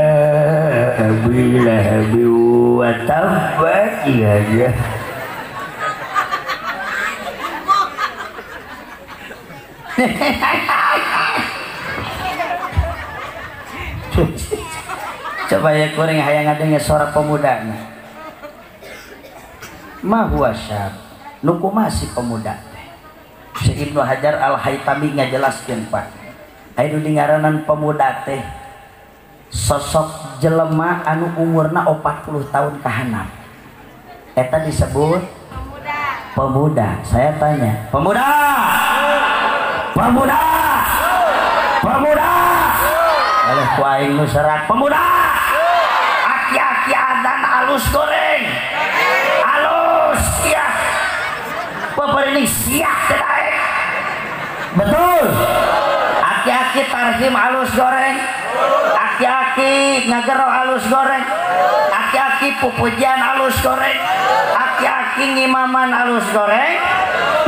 abi lahabi wa tabbat yada. Coba ya kuring hayang ngadenge suara pemuda. Ma huwa syab, nu kumaha si pemuda teh? Si Ibnu Hajar Al-Haytami ngajelaskeun Pak. Aya nu dingaranan pemuda teh sosok jelema anu umurna 40 tahun ka handap. Eta disebut pemuda. Pemuda. Saya tanya, pemuda. Pemuda. Pemuda. Oleh ku aing nu serak pemuda. Aki-aki adan alus goreng. Alus sia. Peperini siak teh daek. Betul. Aki-aki Aki-aki tarhim alus goreng, aki-aki ngagero alus goreng, aki-aki pupujian alus goreng, aki-aki ngimaman alus goreng.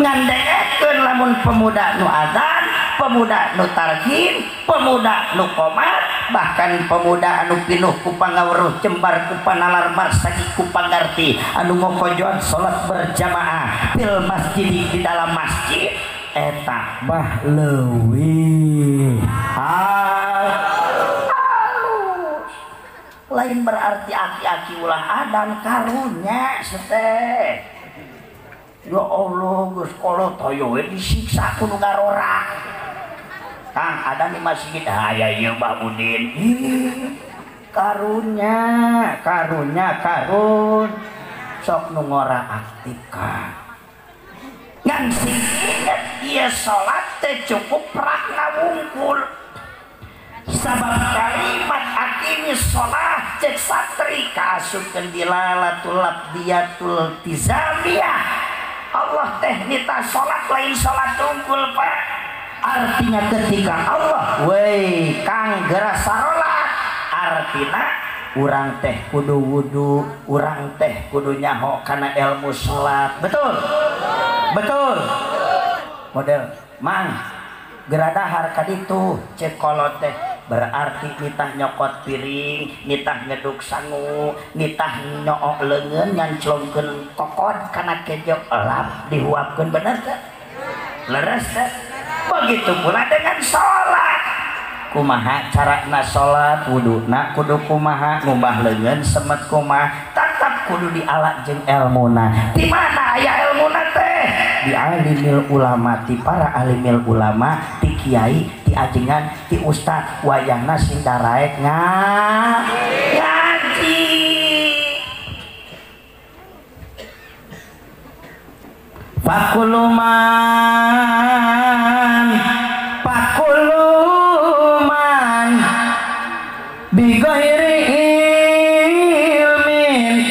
Ngandengekeun lamun pemuda nu adzan, pemuda nu tarhim, pemuda nu qomat, bahkan pemuda anu pinuh ku pangaweruh jembar ku panalar marsagi ku pangarti anu ngokojoan salat berjamaah fil masjid di dalam masjid eta bah leuwih halus. Lain berarti aki-aki ulah adan karunya seteh. Ya Allah geus kolot hoyo we disiksa ku nu ngarorak. Kang ada di masjid aya ieu Bah Udin. Karunya, karunya, karun. Sok nu ngora aktif ka. Ngan sing inget ieu salat teh cukup prakna wungkul. Sabab kalimat aqimi shalah cek satri kaasupkeun dilalatul abdiyatul tizamiyah. Allah teh nita salat lain salat unggul Pak. Artinya ketika Allah weh kang geura sarolat artina urang teh kudu wudu, urang teh kudu nyaho kana ilmu salat. Betul? Betul. Model mang geura dahar ka ditu cek kolot teh berarti nitah nyokot piring, nitah ngeduk sangu, nitah nyook leungeun nyanclongkeun kokod kana kejo elap dihuapkeun, bener teh? Leres teh? Begitu pula dengan salat. Kumaha carana salat, wuduna kudu kumaha, ngumbah leungeun semet kumaha, tetap kudu diala jeung elmuna. Di mana aya elmuna teh? Di alimil ulama, ti para alimil ulama, ti kiai, ti ajengan, ti ustad, wayahna sing daraek ngaji. Pakuluman, pakuluman bighairi ilmin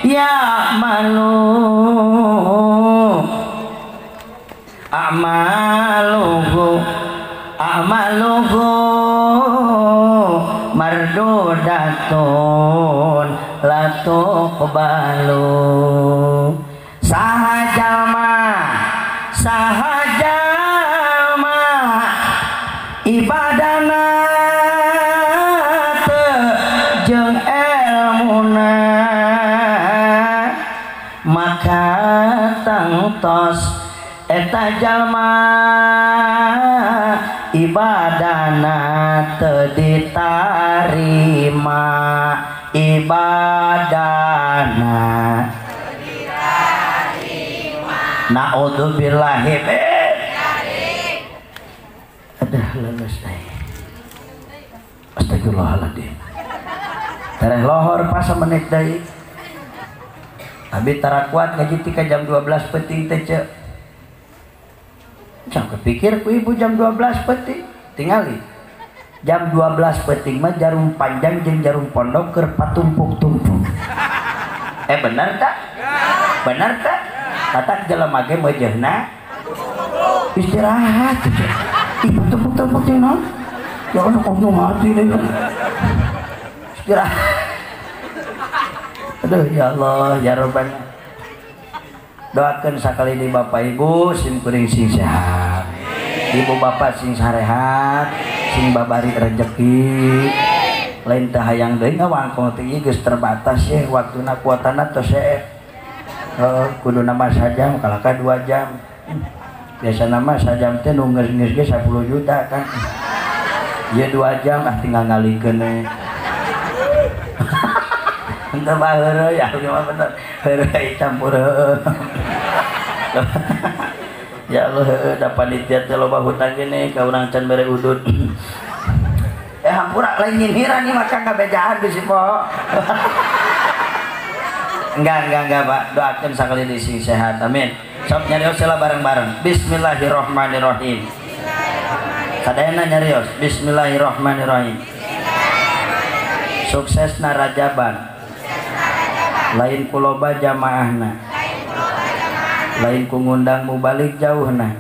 ya malu amaluhu amaluhu mardudatun la tuqbalu. Saha jalma, saha jalma ibadana teu jeung elmuna maka tangtos eta jalma ibadana teu ditarima, ibadana diterima. Naudzubillahi min dzalik. Aduh lemes teh. Astagfirullahaladzim. Tereh lohor pas menit deui. Abi tara kuat ngaji tika jam 12 peuting teh ceu. Cang kepikir ku ibu jam 12 peuting, tingali. Jam 12 peuting mah jarum panjang jeung jarum pondok keur patumpuk-tumpuk. Bener tak? Bener tak? Katak jelema ge meujeuhna istirahat. Ih, tumpuk-tumpuk jeung naon? Ya Allah, kok mati deui. Istirahat. Aduh ya Allah, ya Rabbana. Doakan sakali di bapak ibu sim kuring sing sehat, ibu bapak sing sarehat, sing babari rezeki. Lain teh hayang deui ngawangkong teh geus terbatas ye waktuna kuotana tos ye. Kudu nama sajam kalahka 2 jam. Biasa nama sajam teh nu geus-geus ge 10 juta kan. Ieu 2 jam ah tinggal ngalikeun we. Henteu mah heureuy ya mah bener. Heureuy campur heueuh. Ya Allah heueuh da panitia teh loba hutang gini ka urang can bere udud. Hampura lain nyinhiran ieu mah kang ngabejaan bisi po. Enggak Pak, doakeun sakali deui sing sehat. Amin. Sok nyarios heula bareng-bareng. Bismillahirrahmanirrahim. Sadayana nyarios bismillahirrahmanirrahim. Suksesna rajaban. Lain ku loba jamaahna, lain ku ngundang mubalik jauhna,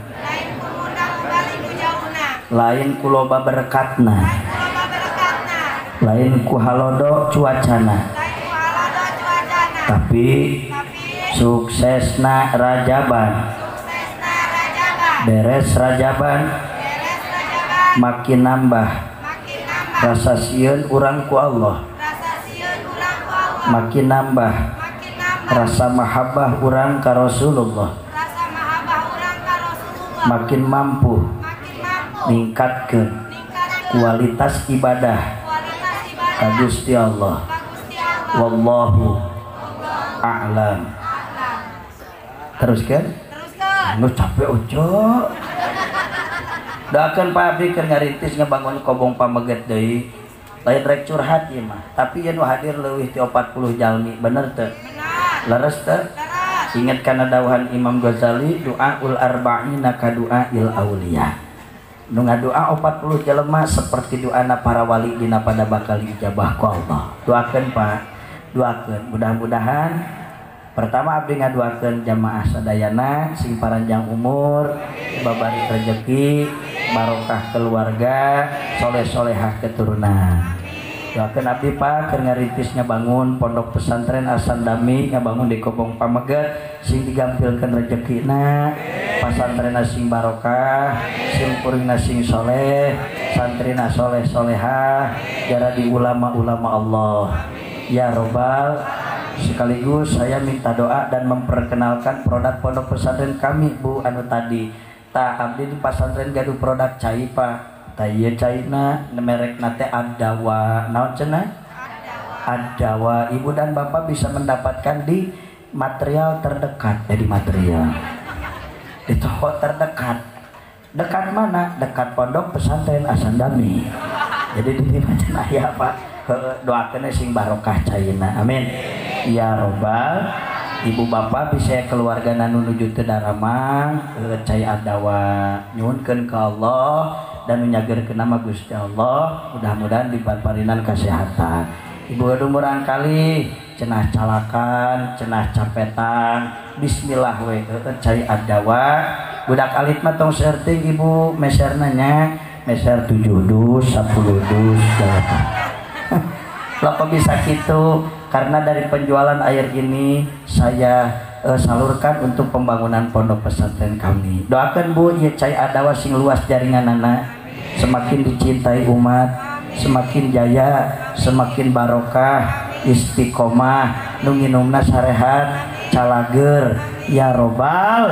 Lain ku loba berkatna, lain ku halodo cuacana, tapi suksesna rajaban, beres rajaban makin nambah rasa sieun urang ku Allah, makin nambah rasa mahabbah urang ka Rasulullah, makin mampu ningkatkeun kualitas ibadah ka Gusti Allah. Wallahu a'lam. Teruskan? Nu capek ojo. Doakeun Pak Abdi keur ngarintis ngabangun Kobong Pameget deui. Lain rek curhat ieu mah, tapi yen nu hadir leuwih ti 40 jalmi, bener teu? Leres teu? Ingat kana dawuhan Imam Ghazali, doaul arba'ina ka doail auliya. Nu ngadoa 40 jelema seperti doana para wali dina pada bakal diijabah ku Allah. Doakeun Pak, doakeun mudah-mudahan pertama abdi ngadoakeun jamaah sadayana sing paranjang umur, babari rezeki, barokah keluarga, soleh-solehah keturunan. Doakeun abdi Pak keur ngarintis ngabangun pondok pesantren Asandami, ngabangun di Kobong Pameget sing digampilkeun rezekina, pasantrenna sing barokah, sing kuringna sing soleh, santrina soleh-solehah, jaradi ulama-ulama Allah. Ya robbal. Sekaligus saya minta doa dan memperkenalkan produk pondok pesantren kami Bu anu tadi. Ta abdi di pesantren gaduh produk cai Pak. Ta ieu caina merekna teh Adawa. Naon cenah? Adawa. Ibu dan Bapak bisa mendapatkan di material terdekat. Jadi material di toko terdekat. Dekat mana? Dekat pondok pesantren Asandami. Jadi di mana aya Pak? Doakeun sing barokah caina. Amin. Ya robbal. Ibu bapak bisa keluarga nu nuju teu daramang cai Adawa, nyuhunkeun ka Allah dan nu nyageurkeun nama Gusti Allah, mudah-mudahan dipaparinan kesehatan. Ibu gaduh murang kali cenah calakan, cenah capetan, bismillah we cai Adawa. Budak alit mah tong saeutik ibu meserna nya, meser 7 dus, 10 dus, 8. Lah kok bisa gitu? Karena dari penjualan air ini saya salurkan untuk pembangunan pondok pesantren kami. Doakan Bu, ya cai Adawa sing luas jaringanana, semakin dicintai umat, semakin jaya, semakin barokah, istiqomah, nu nginumna sarehat, calager, ya robbal.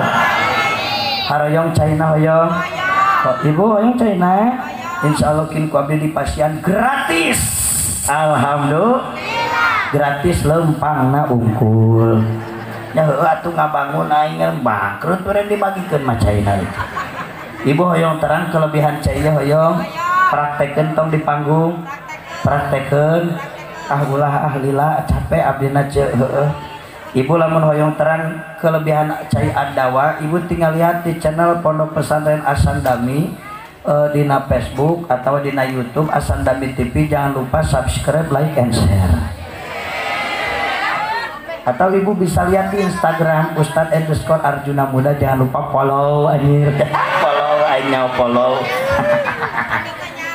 Haroyong caina hoyong. Ibu hoyong caina. Insyaallah kin ku abdi di pasian gratis. Alhamdulillah. Gratis lempangna unggul. Ya heuh atuh ngabangun aing bangkrut beureun dibagikeun mah caina itu. Ibu hoyong terang kelebihan cai hoyong. Praktekeun tong di panggung. Praktekeun. Ah ulah ah lila capek abdina ceu heueuh. Ibu lamun hoyong terang kelebihan cai Adawa, ibu tinggal lihat di channel Pondok Pesantren Asandami dina Facebook atau dina YouTube Asandami TV. Jangan lupa subscribe, like, and share. Atau ibu bisa lihat di Instagram Ustadz underscore Arjuna Muda, jangan lupa follow anjir. Follow aing follow.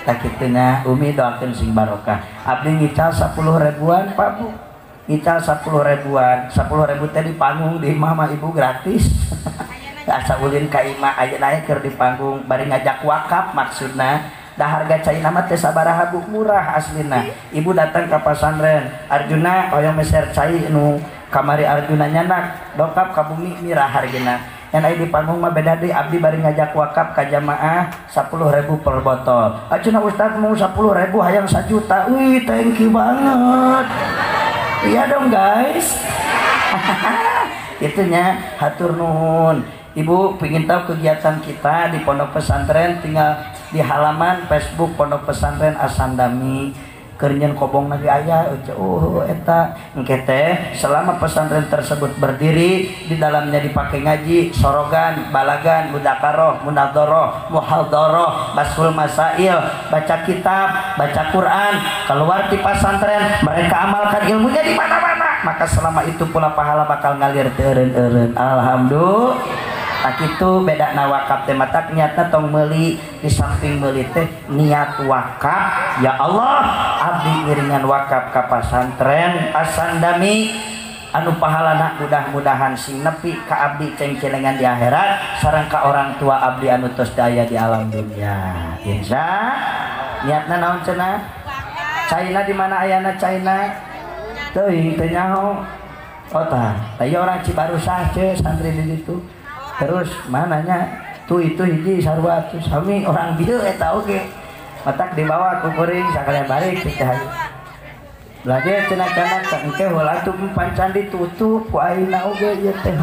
Tak kitunya Umi doakeun sing barokah. Abdi ngical 10 ribuan Pak Bu. Ngical 10 ribuan, 10 ribu teh di panggung di mama ibu gratis. Asa ulin ka imah ayeuna keur di panggung bari ngajak wakaf maksudna. Dah harga caina mah teh sabaraha Bu, murah aslina. Ibu datang ka pasantren Arjuna hoyong meser cai nu kamari Arjuna nyanak dongkap ka bumi mirah hargana. Yang aya di panggung mah beda deui, abdi bari ngajak wakaf ka jamaah 10.000 per botol. Arjuna ustad mau 10.000 hayang 1 juta. Wih, thank you banget. Iya dong guys. Itunya hatur nuhun. Ibu pingin tahu kegiatan kita di pondok pesantren, tinggal di halaman Facebook Pondok Pesantren Asandami. Keur nyeun kobong lagi aya, oh eta engke teh selama pesantren tersebut berdiri, di dalamnya dipakai ngaji, sorogan, balagan, mudakaroh, munadoroh, muhadoroh, basul masail, baca kitab, baca Quran, keluar di pesantren, mereka amalkan ilmunya di mana-mana, maka selama itu pula pahala bakal ngalir teureun-eureun. Alhamdulillah. Tak kitu bedana wakaf teh matak niatna tong meuli, di samping meuli teh niat wakaf. Ya Allah, abdi ngiringan wakaf ka pasantren Asandami anu pahalana mudah-mudahan sing nepi ka abdi cengcelengan di akhirat sareng ka orang tua abdi anu tos daya di alam dunia. Insya niatna naon cenah? China di mana ayana China? Teuing teu nyaho. Oh tah, tah orang Cibarusah ce santri di ditu. Terus mananya tuh itu hiji sarua tuh sami orang dieu eta oge. Matak dibawa ku kuring sakalian balik cek teh. Lagi cenah-cenah teh engke heula tuh pancan ditutup ku ayeuna oge ieu teh.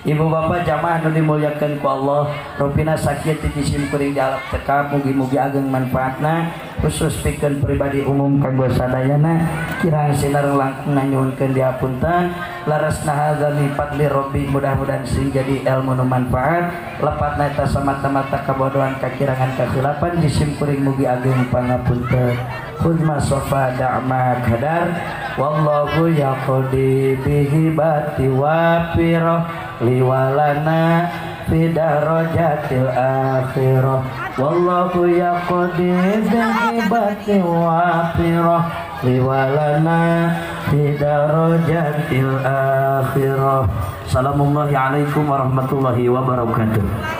Ibu bapak jamaah nu dimuliakeun ku Allah, rupina sakieu ti jisim kuring dialap tekap, mugi-mugi ageng manfaatna khusus pikeun pribadi umum kanggo sadayana. Kirang sinareng langkung nyuhunkeun dihapunten, laresna hadza min fadli rabbi, mudah-mudahan sing jadi ilmu nu manfaat, lepatna eta samata-mata kabodohan kakirangan kakhilafan jisim kuring mugi ageng pangapunten. Khudma sofa da'ma kadar wallahu yaqdi bihi bati wa firah liwalana fi darajatil akhirah wallahu yaqdi bihi bati wa firah liwalana fi darajatil akhirah. Assalamualaikum warahmatullahi wabarakatuh.